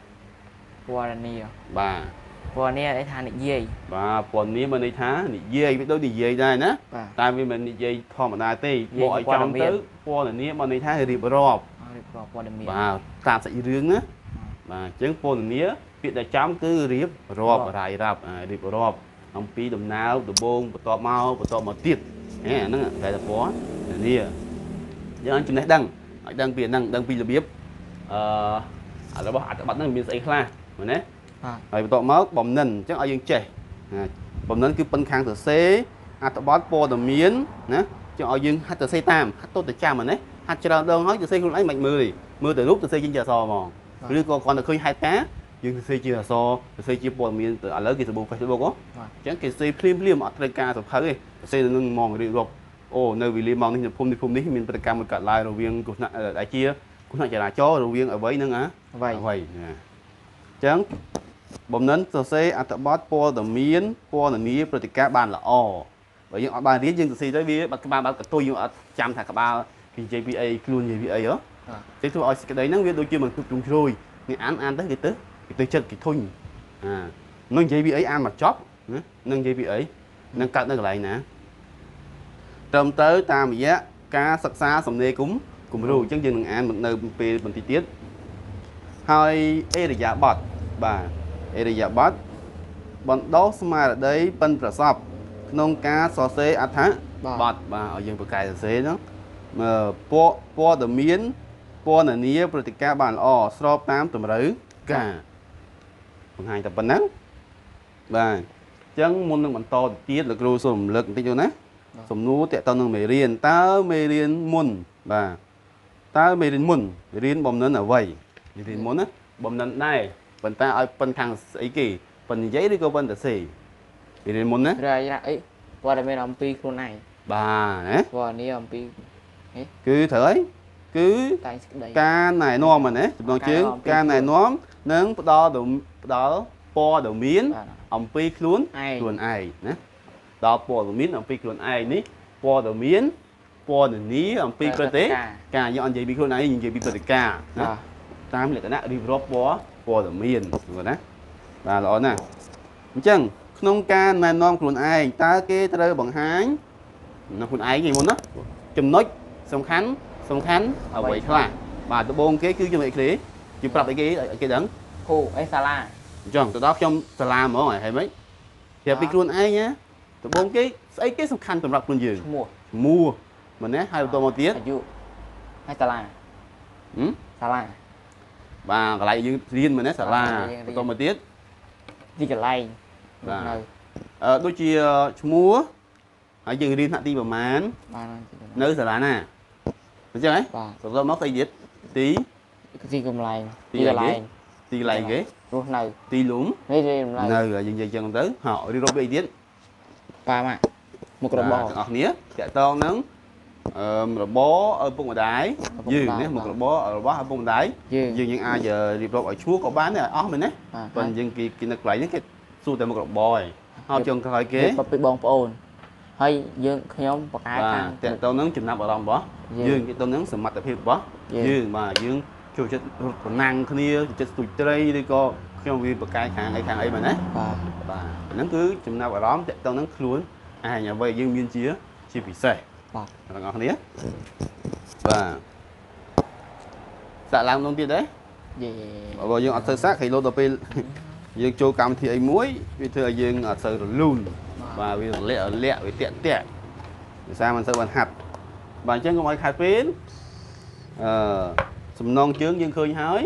ពណ៌នាបាទពណ៌នាន័យថានិយាយបាទពណ៌នាមានន័យថានិយាយវាដូចនិយាយដែរណាតែវាមិននិយាយធម្មតាទេបកឲ្យចំទៅពណ៌នាមានន័យថារៀបរាប់ព័ត៌មានបាទតាមសាច់រឿងណាបាទអញ្ចឹងពណ៌នាពាក្យដែលចំគឺរៀបរាប់រាយរាប់រៀបរាប់អំពីដំណើរដំបូងបន្ទាប់មកទៀតហេអាហ្នឹងគេថាពណ៌នាយើងចំណេះដឹងឲ្យដឹងពីហ្នឹងដឹងពីរបៀបរបស់អត្ថបទហ្នឹងមានស្អីខ្លះមែនទេហើយបន្ទាប់មកបំណិនអញ្ចឹងឲ្យយើងចេះបំណិនគឺប៉ុនខាងសរសេរអត្ថបទព័ត៌មានណាចង់ឲ្យយើងហាត់សរសេរតាមហាត់ទៅចាំហ្នឹងណាហាត់ច្រើនដងហើយសរសេរខ្លួនឯងមិនមើលទេមើលតែរូបសរសេរជាអក្សរហ្មងឬក៏គ្រាន់តែឃើញហេតុការណ៍យើងសរសេរជាអក្សរសរសេរជាព័ត៌មានឥឡូវគេសម្បូរ Facebook ហ៎អញ្ចឹងគេសរសេរភ្លាមភ្លាមអត់ត្រូវការសភៅទេសរសេរនៅនឹងហ្មងរៀបរាប់អូនៅវេលាម៉ោងនេះនៅភូមិនេះភូមិនេះមានព្រឹត្តិការណ៍មួយកើតឡើងរវាងគ្រោះថ្នាក់ដែលជាគ្រោះថ្នាក់ចរាចរណ៍រវាងអ្វីនឹងអ្វីណាអញ្ចឹងបំណិនសរសេរអត្ថបទព័ត៌មានពណ៌នាព្រឹត្តិការណ៍បានល្អបើយើងអត់បានរៀនយើងសរសេរទៅវាបាត់ក្បាលបាត់កន្ទុយយើងអត់ចាំថាក្បាលគេនិយាយពីអីខ្លួននិយាយពីអីហ៎ទេធ្វើឲ្យសេចក្តីហ្នឹងវាដូចជាមិនគ្រប់ជ្រុងជ្រោយនេះអានទៅគេទៅចិត្តគេធុញអានឹងនិយាយពីអីអានមកចប់ណានឹងនិយាយពីអីនឹងកើតនៅកន្លែងណាត្រឹមត្រូវតាមរយៈការសិក្សាសំណេរគំរូអញ្ចឹងយើងនឹងអាននៅពេលបន្តិចទៀតហើយឥរិយាបថបាទឥរិយាបថបណ្ដុះស្មារតីប៉ិនប្រសពក្នុងការសរសេរអត្ថបទបាទឲ្យយើងប្រកែសរសេរហ្នឹងព័ត៌មានពណ៌នាព្រឹត្តិការណ៍បានល្អស្របតាមតម្រូវការបង្ហាញតែប៉ុណ្ណឹងបាទអញ្ចឹងមុននឹងបន្តទៅទៀតលោកគ្រូសូមរំលឹកបន្តិចទៅណាសំណួរទាក់ទងនឹងមេរៀនតើមេរៀនមុនបាទតើមេរៀនមុនរៀនបំណិនអ្វីមេរៀនមុនណាបំណិនដែរប៉ុន្តែឲ្យប៉ុនខាងស្អីគេប៉ុននិយាយឬក៏ប៉ុនតសេមេរៀនមុនណារយអីព័ត៌មានអំពីខ្លួនឯងបាទណាព័ត៌មានអំពីគឺត្រូវហើយគឺតែងសេចក្តីការណែនាំណាចំណងជើងការណែនាំនិងផ្ដល់ព័ត៌មានអំពីខ្លួនឯងណាដល់ព័ត៌មានអំពីខ្លួនឯងនេះព័ត៌មានពណ៌នាអំពីព្រឹត្តិការណ៍យើងអត់និយាយពីខ្លួនឯងនិយាយពីព្រឹត្តិការណ៍ណាតាមលក្ខណៈរៀបរាប់ព័ត៌មានណាបាទល្អណាស់អញ្ចឹងក្នុងការណែនាំខ្លួនឯងតើគេត្រូវបង្ហាញនៅខ្លួនឯងឯមុនណាចំណុចសំខាន់អ្វីខ្លះបាទដំបូងគេគឺចំណុចគេគេប្រាប់អីគេឲ្យគេដឹងគ្រូអីសាលាអញ្ចឹងទៅដល់ខ្ញុំសាលាហ្មងហើយម៉េចប្រាប់ពីខ្លួនឯងណាដំបូងគេស្អីគេសំខាន់សម្រាប់ខ្លួនយើងឈ្មោះមែនទេហើយបន្តមកទៀតអាយុហើយសាលា សាលា បាទកន្លែងយើងរៀនមែនទេសាលាបន្តមកទៀត ទីកន្លែង បាទដូចជាឈ្មោះហើយយើងរៀនថ្នាក់ទីប្រមាណ បាទ នៅសាលាណាអញ្ចឹងហ៎ បាទ បន្តមកស្អីទៀតទី ទីកន្លែងទីកន្លែង ទីកន្លែងគេ រស់នៅ ទីលំ នេះទីលំ នៅយើងនិយាយចឹងទៅហ៎រៀបរាប់អីទៀត ប៉ាម៉ាក់មុខរបរ ទាំងអស់គ្នាតាក់តងនឹងរបរឪពុកម្ដាយយើងណាមុខរបររបស់ឪពុកម្ដាយ យើង យើងអាចរៀបរាប់ឲ្យឈ្មោះក៏បានដែរអស់មែនទេប៉ុន្តែយើងគេនៅកន្លែងហ្នឹងគេសួរតែមុខរបរឯងហើយចុងក្រោយគេ ពីបងប្អូនហើយយើងខ្ញុំបកកែខាង តាក់តងនឹងចំណាប់អារម្មណ៍របស់យើងគេទៅនឹងសមត្ថភាពរបស់យើងបាទយើងចូលចិត្តរត់ប្រណាំងគ្នាចូលចិត្តស្ទូចត្រីឬក៏ខ្ញុំវាបកកែខាងអីខាងអីមែនទេ បាទ បាទហ្នឹងគឺចំណាប់អារម្មណ៍តាក់ទងនឹងខ្លួនឯងអ្វីយើងមានជាពិសេស បាទ ទាំងអស់គ្នាបាទសាក់ឡើងម្ដងទៀតទេ យេ បើយើងអត់សូវសាក់គេលោដល់ពេលយើងចូលកម្មវិធីអីមួយវាធ្វើឲ្យយើងអត់សូវរលូនបាទវារលាក់រលាក់វាតាក់តាក់ភាសាមិនសូវបានហាត់បាទអញ្ចឹងកុំឲ្យខាត់ពេលអឺសំណងជើងយើងឃើញហើយ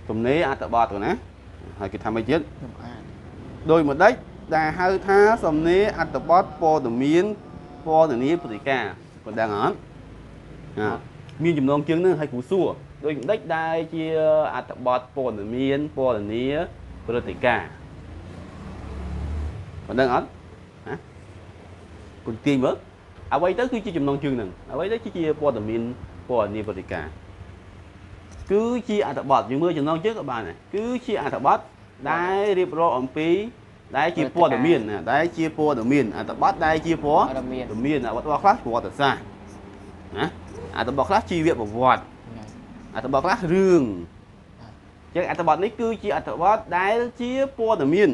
ទំនេរអត្ថបទទៅណាហើយគេថាម៉េចទៀត ខ្ញុំអាន ដោយម្ដេចដែលហៅថាសំណេរអត្ថបទព័ត៌មានពណ៌នាព្រឹត្តិការណ៍មិនដឹងអត់ណាមានចំណងជើងនឹងឲ្យគ្រូសួរដោយម្ដេចដែលជាអត្ថបទព័ត៌មានពណ៌នាព្រឹត្តិការណ៍មិនដឹងអត់ណាគុណទាញមើលអ្វីទៅគឺជាចំណងជើងនឹងអ្វីទៅជាព័ត៌មានពណ៌នាព្រឹត្តិការណ៍គឺជាអត្ថបទយើងមើលចំណងជើងក៏បានដែរគឺជាអត្ថបទដែលរៀបរាប់អំពីដែលជាព័ត៌មានណាដែលជាព័ត៌មានអត្ថបទដែលជាព័ត៌មានអត្ថបទខ្លះប្រវត្តិសាស្ត្រណាអត្ថបទខ្លះជីវប្រវត្តិអត្ថបទខ្លះរឿងអញ្ចឹងអត្ថបទនេះគឺជាអត្ថបទដែលជាព័ត៌មាន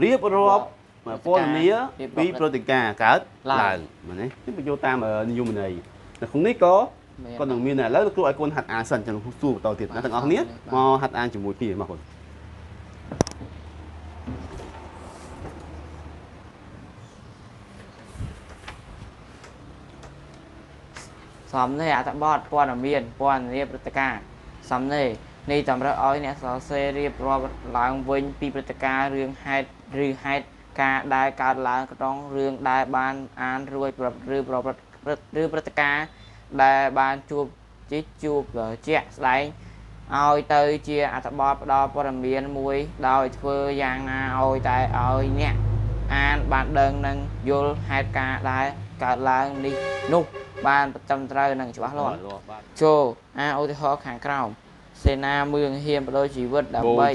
រៀបរាប់ព័ត៌មានពីព្រឹត្តិការណ៍កើតឡើងមែនទេនេះបញ្ចូលតាមនិយមន័យនៅក្នុងនេះក៏គាត់នឹងមានឥឡូវគ្រូឲ្យកូនហាត់អានសិនចឹងសួរបន្តទៀតណាទាំងអស់គ្នាមកហាត់អានជាមួយគ្នាមកកូន សំណេរអត្ថបទព័ត៌មានពណ៌នាព្រឹត្តិការណ៍សំណេរនេះតម្រូវឲ្យអ្នកសរសេររៀបរាប់ឡើងវិញពីព្រឹត្តិការណ៍រឿងហេតុឬហេតុការណ៍ដែលកើតឡើងក្នុងរឿងដែលបានអានរួចឬប្រព្រឹត្តឬព្រឹត្តិការណ៍ដែលបានជួបជួបជាក់ស្ដែងឲ្យទៅជាអត្ថបទផ្ដល់ព័ត៌មានមួយដោយធ្វើយ៉ាងណាឲ្យតែឲ្យអ្នកអានបានដឹងនិងយល់ហេតុការណ៍ដែលកើតឡើងនេះនោះបានត្រឹមត្រូវនិងច្បាស់លាស់ចូលអាឧទាហរណ៍ខាងក្រោមសេនាមឿងហ៊ានបដូរជីវិតដើម្បី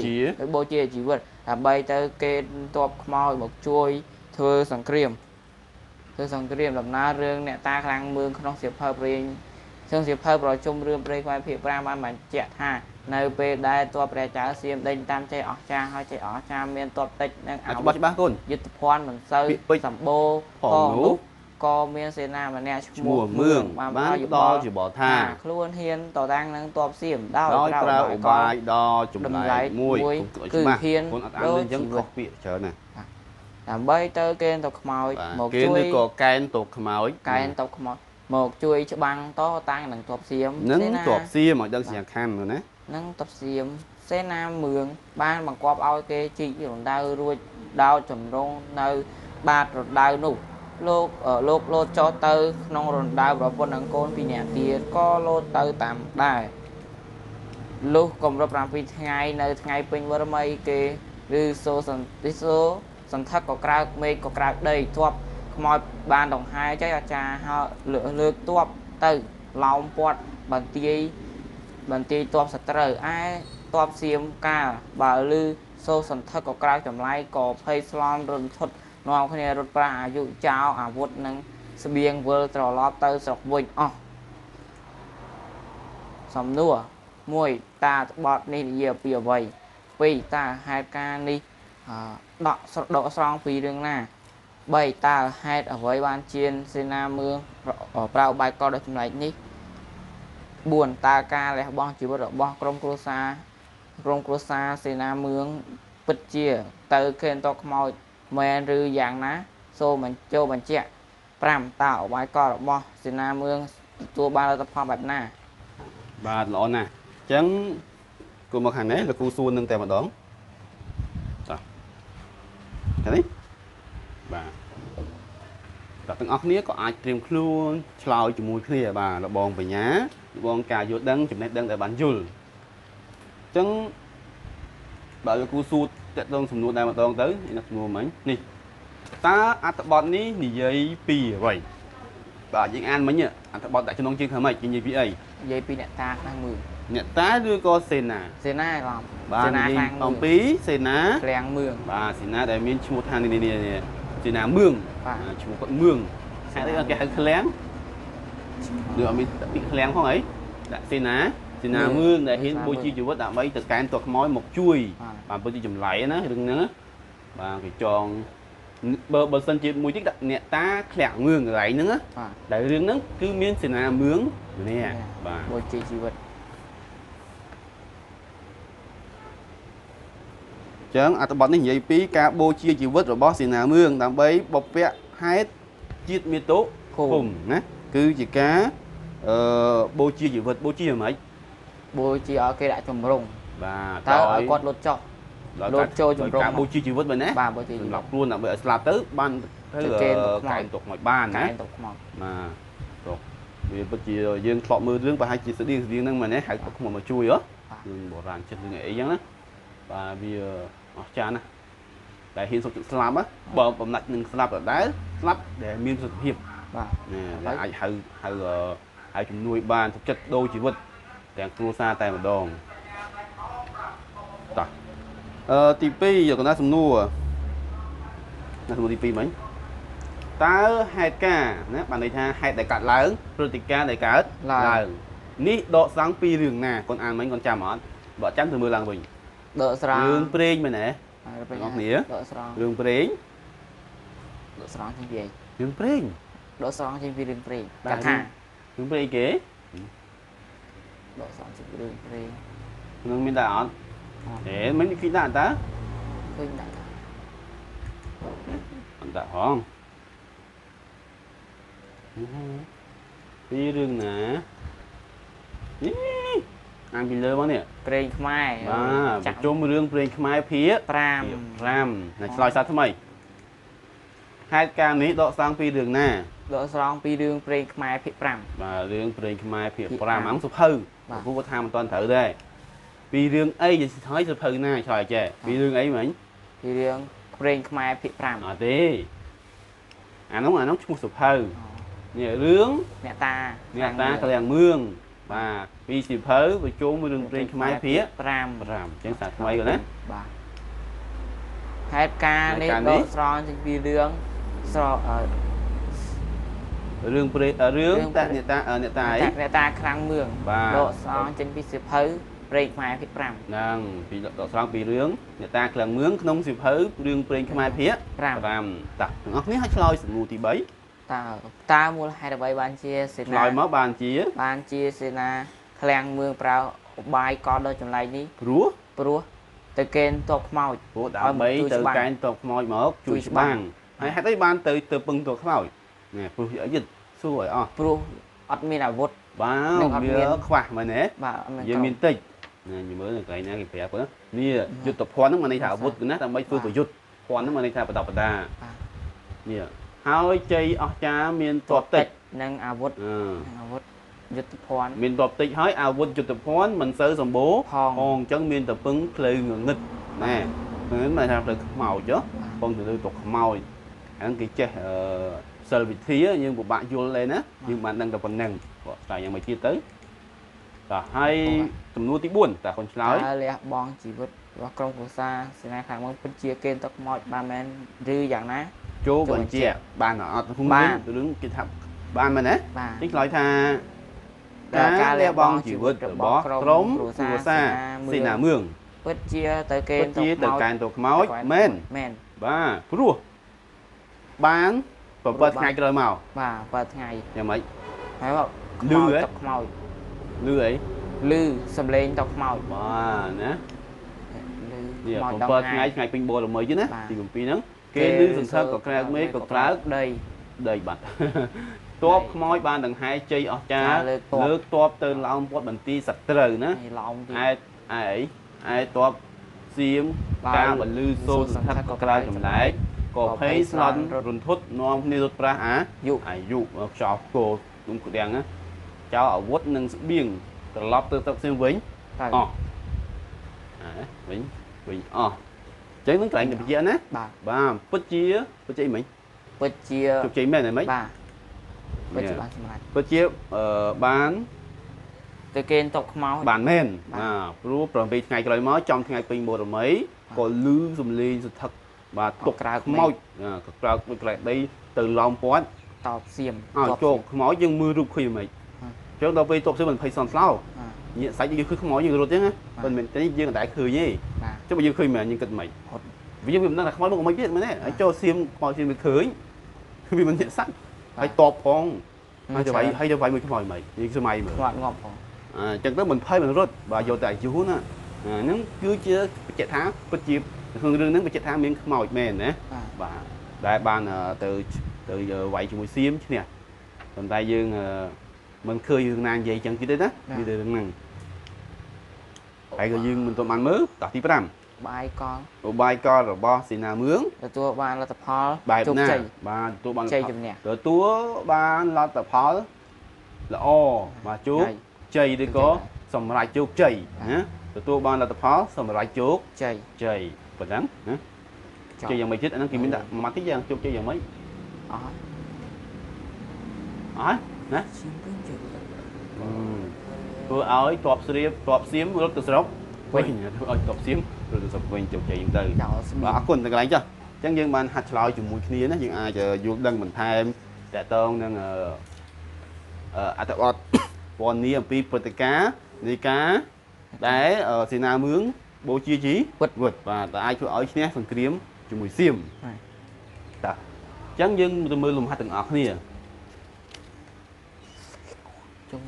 បូជាជីវិតដើម្បីទៅគេទ័ពខ្មោចមកជួយធ្វើសង្គ្រាមដំណើររឿងអ្នកតាខ្លាំងមឿងក្នុងសៀវភៅព្រេងซึ่งសៀវភៅប្រជុំរឿងព្រេងខ្មែរភាគ5បានបញ្ជាក់ថានៅពេលដែលទ័ពព្រះចៅសៀមដេញតាមចេះអស្ចារ្យហើយចេះអស្ចារ្យមានទ័ពតិចនិងអាវុធ ច្បាស់កូន យុទ្ធភ័ណ្ឌមិនសូវសម្បូរផងនោះក៏មានសេនាម្នាក់ឈ្មោះ មឿងបានផ្ដល់យោបល់ថា ខ្លួនហ៊ានតតាំងនឹងទ័ពសៀមដោយ ប្រើឧបាយដ៏ចម្លែកមួយ គឺហ៊ាន កូនអត់អានអញ្ចឹងខុសពាក្យច្រើនណាស់ ដើម្បីទៅគេទៅខ្មោចមកជួយ គេឬក៏កែនទៅខ្មោច កែនទៅខ្មោចមកជួយច្បាំងតតាំងនឹងទ័ពសៀម នឹងទ័ពសៀមឲ្យដឹងសញ្ញាខណ្ឌណា នឹងទ័ពសៀមសេនាមឿងបានបង្គាប់ឲ្យគេជីករណ្ដៅរួចដោតចម្រុងនៅបាតរណ្ដៅនោះលោកលោតចុះទៅក្នុងរណ្ដៅប្រពន្ធនិងកូនពីរនាក់ទៀតក៏លោតទៅតាមដែរលុះគម្រប់7ថ្ងៃនៅថ្ងៃពេញវរមីគេឬសូសន្តិសូសន្ធឹកក៏ក្រើកមេឃក៏ក្រើកដីទ័ពខ្មោចបានដង្ហែចៃអាចារ្យហើយលើកទ័ពទៅឡោមព័ទ្ធបន្ទាយទ័ពសត្រូវឯទ័ពសៀមកាលបើឮសូសន្ធឹកក៏ក្រើកចម្លែកក៏ភ័យស្លន់រន្ធត់នាំគ្នារត់ប្រាស់អាយុចោលអាវុធនិងស្បៀងវិលត្រឡប់ទៅស្រុកវិញអស់សំណួរ1តាបទនេះនិយាយពីអ្វី2តើហេតុការណ៍នេះដកស្រង់ពីរឿងណា3តើហេតុអ្វីបានជាសេនាមឿងប្រើឧបាយកលដ៏ចម្លែកនេះ4តើការលះបង់ជីវិតរបស់ក្រុមគ្រួសារសេនាមឿងពិតជាទៅគេនតខ្មោចមែនឬយ៉ាងណាសូមបញ្ចូលបញ្ជាក់5តើឧបាយកលរបស់សេនាមឿងទទួលបានលទ្ធផលបែបណា បាទល្អណាស់អញ្ចឹងគូមកខាងនេះលោកគ្រូសួរនឹងតែម្ដងតោះឃើញទេបាទតោះទាំងអស់គ្នាក៏អាចត្រៀមខ្លួនឆ្លើយជាមួយគ្នាបាទលបងបញ្ញាលបងការយល់ដឹងចំណេះដឹងដែលបានយល់អញ្ចឹងបាទលោកគ្រូសួរតកតងសំណួរដែរម្ដងទៅនេះសំណួរមិញនេះតើអត្ថបទនេះនិយាយពីអ្វីបាទយើងអានមិញអត្ថបទដាក់ចំណងជើងថាម៉េចគេនិយាយពីអី និយាយពីអ្នកតាខ្លាំងមឿង អ្នកតាឬក៏សេនា សេនាឡំ បាទ សេនា និយាយ ខ្លាំងមឿង អំពីសេនា ឃ្លាំងមឿង បាទសេនាដែលមានឈ្មោះថានេះនេះនេះសេនាមឿង បាទ ឈ្មោះគាត់មឿងហេតុអីគេហៅឃ្លាំងឬអត់មានដាក់ពាក្យឃ្លាំងផងអីដាក់សេនាសេនាមឿងដែលហ៊ានបូជាជីវិតដើម្បីទៅកែនតខ្មោចមកជួយ បាទ បាទពិតជាចម្លែកណារឿងហ្នឹងណាបាទគេចងបើសិនជាមួយទៀតដាក់អ្នកតាឃ្លាំងមឿងកន្លែងហ្នឹងណា បាទ ដែលរឿងហ្នឹងគឺមានសេនាមឿងម្នាក់បាទ បូជាជីវិត ចឹងអត្ថបទនេះនិយាយពីការបូជាជីវិតរបស់សេនាមឿងដើម្បីបពៈហេតុជាតិមាតុ ភូមិ ភូមិណាគឺជាការបូជាជីវិតបូជាយ៉ាងម៉េច បូជាឲ្យគេដាក់ជំរង បាទ តើឲ្យគាត់លត់ចុះ ដោយ លោតចូលជំរំ ការបូជាជីវិតមែនណា បាទបូជាជី សម្ វិត រាប់ខ្លួនដើម្បីឲ្យស្លាប់ទៅបានទៅ ទៅគេទុកខ្មោច កែនទុកមកបាន កែ ណា នទុកខ្មោច បាទទុកវាពិតជាយើងធ្លាប់មើលរឿងប្រហែលជាស្តៀងស្តៀងហ្នឹងមែនទេហៅទុកខ្មោចមកជួយហ៎រឿងបុរាណចិត្តរឿងអីចឹងណាបាទវាអស្ចារ្យណាស់តែហ៊ានសុខចិត្តស្លាប់ណាបើបំណាច់នឹងស្លាប់ដដែលស្លាប់ដែលមានប្រសិទ្ធភាព បាទ ណាដែលអាចហៅហៅហៅជំនួយបានសុខចិត្តដូរជីវិតទាំងគ្រួសារតែម្ដងតោះទី2យកកណ្ដាលសំណួរណាសំណួរទី2មិញតើហេតុការណ៍ណាបានន័យថាហេតុដែលកើតឡើងព្រឹត្តិការណ៍ដែលកើតឡើងនេះដកស្រង់ពីរឿងណាកូនអានមិញកូនចាំអត់បើអត់ចាំទៅមើលឡើងវិញ ដកស្រង់ រឿងព្រេងមែនទេ បាទ អ្នកគ្នា ដកស្រង់ រឿងព្រេង ដកស្រង់ចេញពីអី រឿងព្រេង ដកស្រង់ចេញពីរឿងព្រេង បាទ កថា រឿងព្រេងគេ ដកស្រង់ចេញពីរឿងព្រេង នឹងមានដែរអត់ អត់ អេមិញគេដាក់តើ ឃើញដាក់ថា អត់ដាក់ហងពីរឿងណានេះអានពីលើមកនេះ ព្រេងខ្មែរ បាទ ចាក់ ប្រជុំរឿងព្រេងខ្មែរភាគ 5 5ណាឆ្លើយសារថ្មីហេតុការណ៍នេះដកស្រង់ពីរឿងណា ដកស្រង់ពីរឿងព្រេងខ្មែរភាគ5 បាទរឿងព្រេងខ្មែរភាគ ភាគ 5 5 អង្គសុភៅ បាទ ព្រោះគាត់ថាមិនទាន់ត្រូវដែរពីរឿងអីហើយសុភៅណាឆ្លើយចេះពីរឿងអីមិញ ពីរឿងព្រេងខ្មែរភាគ5 អត់ទេអានោះឈ្មោះសុភៅនេះរឿង អ្នកតា អ្នកតាក្លៀងមឿងបាទពីសិភៅប្រជុំរឿងព្រេងខ្មែរភាគ 5 5អញ្ចឹងសារថ្មីគាត់ណា បាទហេតុការណ៍នេះ ហេតុការណ៍នេះ ដកស្រង់ចេញពីរឿងស្រក រឿងព្រេងរឿង រឿង តាអ្នកតាអ្នកតាអី អ្នកតាខ្លាំងមឿង បាទ ដកស្រង់ចេញពីសៀវភៅព្រេងខ្មែរភាគ5 ហ្នឹងពីដកស្រង់ពីរឿងអ្នកតាក្លៀងមឿងក្នុងសិភៅរឿងព្រេងខ្មែរភាគ 5 5តោះទាំងអស់គ្នាឲ្យឆ្លើយសំណួរទី3 តើមូលហេតុអ្វីបានជាសេនា ឆ្លើយមកបានជា បានជាសេនាឃ្លាំងមឿងប្រើឧបាយកលដ៏ចម្លែកនេះ ព្រោះ ព្រោះទៅកេណ្ឌទ័ពខ្មោច ព្រោះដើម្បី ឲ្យមកជួយ ទៅ ច្បាំង កែនតបខ្មោចមក ជួយ ជួយច្បាំង ច្បាំង ហើយហេតុអីបានទៅពឹងតបខ្មោចណែព្រោះអីយិតសួរឲ្យអស់ ព្រោះអត់មានអាវុធ បាទ នឹងអត់មាន វាខ្វះមែនទេ បាទអត់មាន យើងមានតិចណាញមើលនៅកន្លែងណាគេប្រាប់គាត់នេះយុទ្ធភ័ណ្ឌហ្នឹងមានន័យថាអាវុធណាដើម្បីធ្វើប្រយុទ្ធភ័ណ្ឌហ្នឹងមានន័យថាប្រដាប់ប្រដា បាទ នេះហើយជ័យអស្ចារ្យមានតបតិច និងអាវុធ អឺ និងអាវុធយុទ្ធភ័ណ្ឌ មានតបតិចហើយអាវុធយុទ្ធភ័ណ្ឌមិនសូវសម្បូរ ផង អញ្ចឹងមានតែពឹងផ្លូវងងឹតណែហ្នឹងមានថាផ្លូវខ្មោចហ៎ពឹងទៅលើតខ្មោចអាហ្នឹងគេចេះអឺសិលវិធីយើងពិបាកយល់ទេណាយើងបានដឹងតែប៉ុណ្្នឹងបកស្រាយយ៉ាងម៉េចទៀតទៅតោះហើយចំនួនទី4តើកូនឆ្លើយ តើលះបង់ជីវិតរបស់ក្រុមគ្រួសារសេនាខាងមុនពិតជាកេណ្ឌទ័ពខ្មោចបានមែនឬយ៉ាងណា ចូលបញ្ជាក់បានអត់ក្នុង បាន រឿងគេថាបានមែនទេ បាទ ទីឆ្លើយថា ការ ការលះបង់ជីវិតរបស់ក្រុមគ្រួសារសេនាមឿង ពិតជាទៅកេ ពិត ណ្ឌទ័ព ជាទៅ ខ្មោច កែនទៅខ្មោចមែន មែន បាទព្រោះបាន7ថ្ងៃក្រោយមក បាទ7ថ្ងៃ យ៉ាងម៉េច ហើយមក លឺហ៎ តខ្មោច លឺអី លឺសំឡេងតខ្មោច បាទណា លឺ នេះ ខ្មោចដ 7ថ្ងៃថ្ងៃពេញបរមីទេណា បាទ ទី7ហ្នឹងគេលឺសន្ធឹកក៏ក្រើកមេឃក៏ក្រើក ដី ដីបាត់ តបខ្មោចបានដង្ហែជ័យអស្ចារ្យលើកតបទៅឡោមព័ទ្ធបន្ទីសត្រូវណា ឡោម ឯឯឯតបសៀមការបលឺសូរសន្ធឹកក៏ក្រៅចម្លែកក៏ភ័យស្លន់រន្ធត់នាំគ្នារត់ប្រាស់អាយុខ្យល់គោទុំក្តាំងណាចោលអាវុធនិងស្បៀងត្រឡប់ទៅស្រុកសៀមវិញអស់វិញវិញអស់អញ្ចឹងនឹងកន្លែងវិជ្ជាណាបាទពិតជាពិតជាអីមិញ ពិតជាជោគជ័យមែនទេមិញ បាទពិតជាបានសម្រេច ពិតជាបាន ទៅគេតបខ្មោច បានមែនបាទព្រោះ8ថ្ងៃក្រោយមកចំថ្ងៃពេញបូរមីក៏លឺសំឡេងសន្ធឹកបាទទុកខ្មោចក៏ក្រោកដូចក្លែកដីទៅឡោមព័ទ្ធ តបសៀម អើចូលខ្មោចយើងមើលរូបឃើញមិនអញ្ចឹងដល់ពេលតបសៀមមិនភ័យសន់ស្លោញាក់សាច់យើងឃើញខ្មោចយើងរត់ចឹងណាប៉ុន្តែនេះយើងមិនដែលឃើញទេចុះបើយើងឃើញមែនយើងគិតមិនវាមិនដឹងថាខ្មោចមកមិនទៀតមែនទេហើយចូលសៀមខ្មោចសៀមវាឃើញវាមិនញាក់សាច់ហើយតបផងហើយទៅវាយហើយទៅវាយមួយខ្មោចមិនយើងសម័យមើល ខ្មោចងាប់ផង អញ្ចឹងទៅមិនភ័យមិនរត់បាទយកតែអាយុណាហ្នឹងគឺជាបញ្ជាក់ថាពិតជាក្នុងរឿងហ្នឹងបញ្ជាក់ថាមានខ្មោចមែនណាបាទដែលបានទៅទៅវាយជាមួយសៀមឈ្នះប៉ុន្តែយើងមិនឃើញរឿងណានិយាយចឹងទៀតទេណាមានតែរឿងហ្នឹងហើយក៏យើងមិនទាន់បានមើលតោះទី5 បាយកល ឧបាយកលរបស់សេនាមឿង ទទួលបានលទ្ធផលជោគជ័យ បាទទទួលបាន ជ័យជំនះ ទទួលបានលទ្ធផលល្អបាទជោគជ័យឬក៏សម្រេចជោគជ័យណាទទួលបានលទ្ធផលសម្រេចជោគជ័យជ័យប៉ុណ្ណឹងណាជ័យយ៉ាងម៉េចទៀតអាហ្នឹងគេមានដាក់មួយម៉ាត់តិចយ៉ាងជោគជ័យយ៉ាងម៉េច អស់ អស់ណាធ្វើឲ្យតបស្រៀបតបសៀមរត់ទៅស្រុកវិញធ្វើឲ្យតបសៀមរត់ទៅស្រុកវិញជោគជ័យហ្នឹងទៅបាទអរគុណទៅកន្លែងចុះអញ្ចឹងយើងបានហាត់ឆ្លើយជាមួយគ្នាណាយើងអាចយល់ដឹងបន្ថែមតកតងនឹងអត្ថបទពណ៌នាអំពីព្រឹត្តិការណ៍នៃការដែលសេនាមឿងបូជាជីវិតបាទតែអាចធ្វើឲ្យឈ្នះសង្គ្រាមជាមួយសៀមតាអញ្ចឹងយើងទៅមើលលំហាត់ទាំងអស់គ្នា ជុំ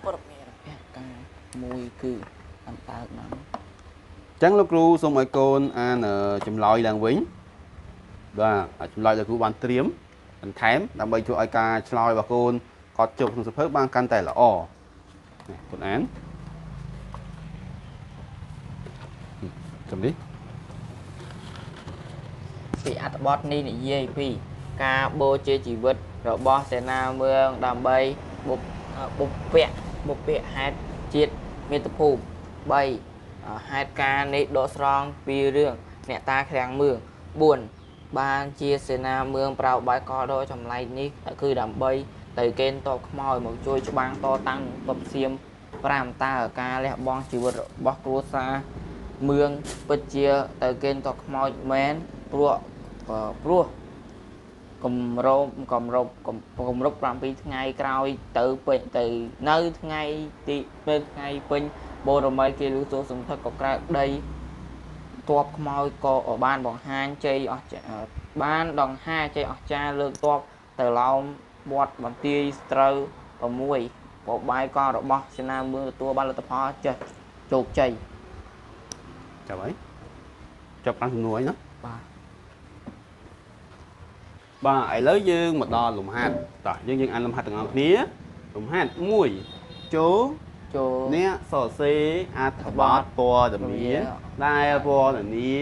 ព័ត៌មានការមួយគឺអន្តើកណា អញ្ចឹងលោកគ្រូសូមឲ្យកូនអានចម្លើយឡើងវិញបាទចម្លើយដែលគ្រូបានត្រៀមបន្ថែមដើម្បីជួយឲ្យការឆ្លើយរបស់កូនគាត់ជោគក្នុងសភៅបានកាន់តែល្អនេះកូនអានសំនេះ ពីអត្ថបទនេះនិយាយពីការបូជាជីវិតរបស់សេនាមឿងដើម្បីបុព្វហេតុជាតិមាតុភូមិ3ហេតុការណ៍នេះដកស្រង់ពីរឿងអ្នកតាឃ្លាំងមឿង4បានជាសេនាមឿងប្រើបាយកលដ៏ចម្លែកនេះគឺដើម្បីទៅកេណ្ឌតបខ្មោចមកជួយច្បាំងតតាំងតបសៀម5តើការលះបង់ជីវិតរបស់គ្រួសារមឿងពិតជាទៅកេណ្ឌតបខ្មោចមែនព្រោះគម្រប់7ថ្ងៃក្រោយទៅពេញទៅនៅថ្ងៃទីពេលថ្ងៃពេញបូរមីគេលឺសូរសន្ធឹកក៏ក្រើកដីតបខ្មោចក៏បានបង្ហាញជ័យអស្ចារ្យបានដង្ហាជ័យអស្ចារ្យលើកតបទៅឡោមវត្តបន្ទាយស្រូវ6បបាយកលរបស់សេនាមឿងទទួលបានលទ្ធផលចេះជោគជ័យ ចាប់ហើយចាប់5សំណួរហើយណា បាទ បាទឥឡូវយើងមកដល់លំហាត់តោះយើងអានលំហាត់ទាំងអស់គ្នាលំហាត់1ចូលអ្នកសរសេរអត្ថបទព័ត៌មានដែលពណ៌នា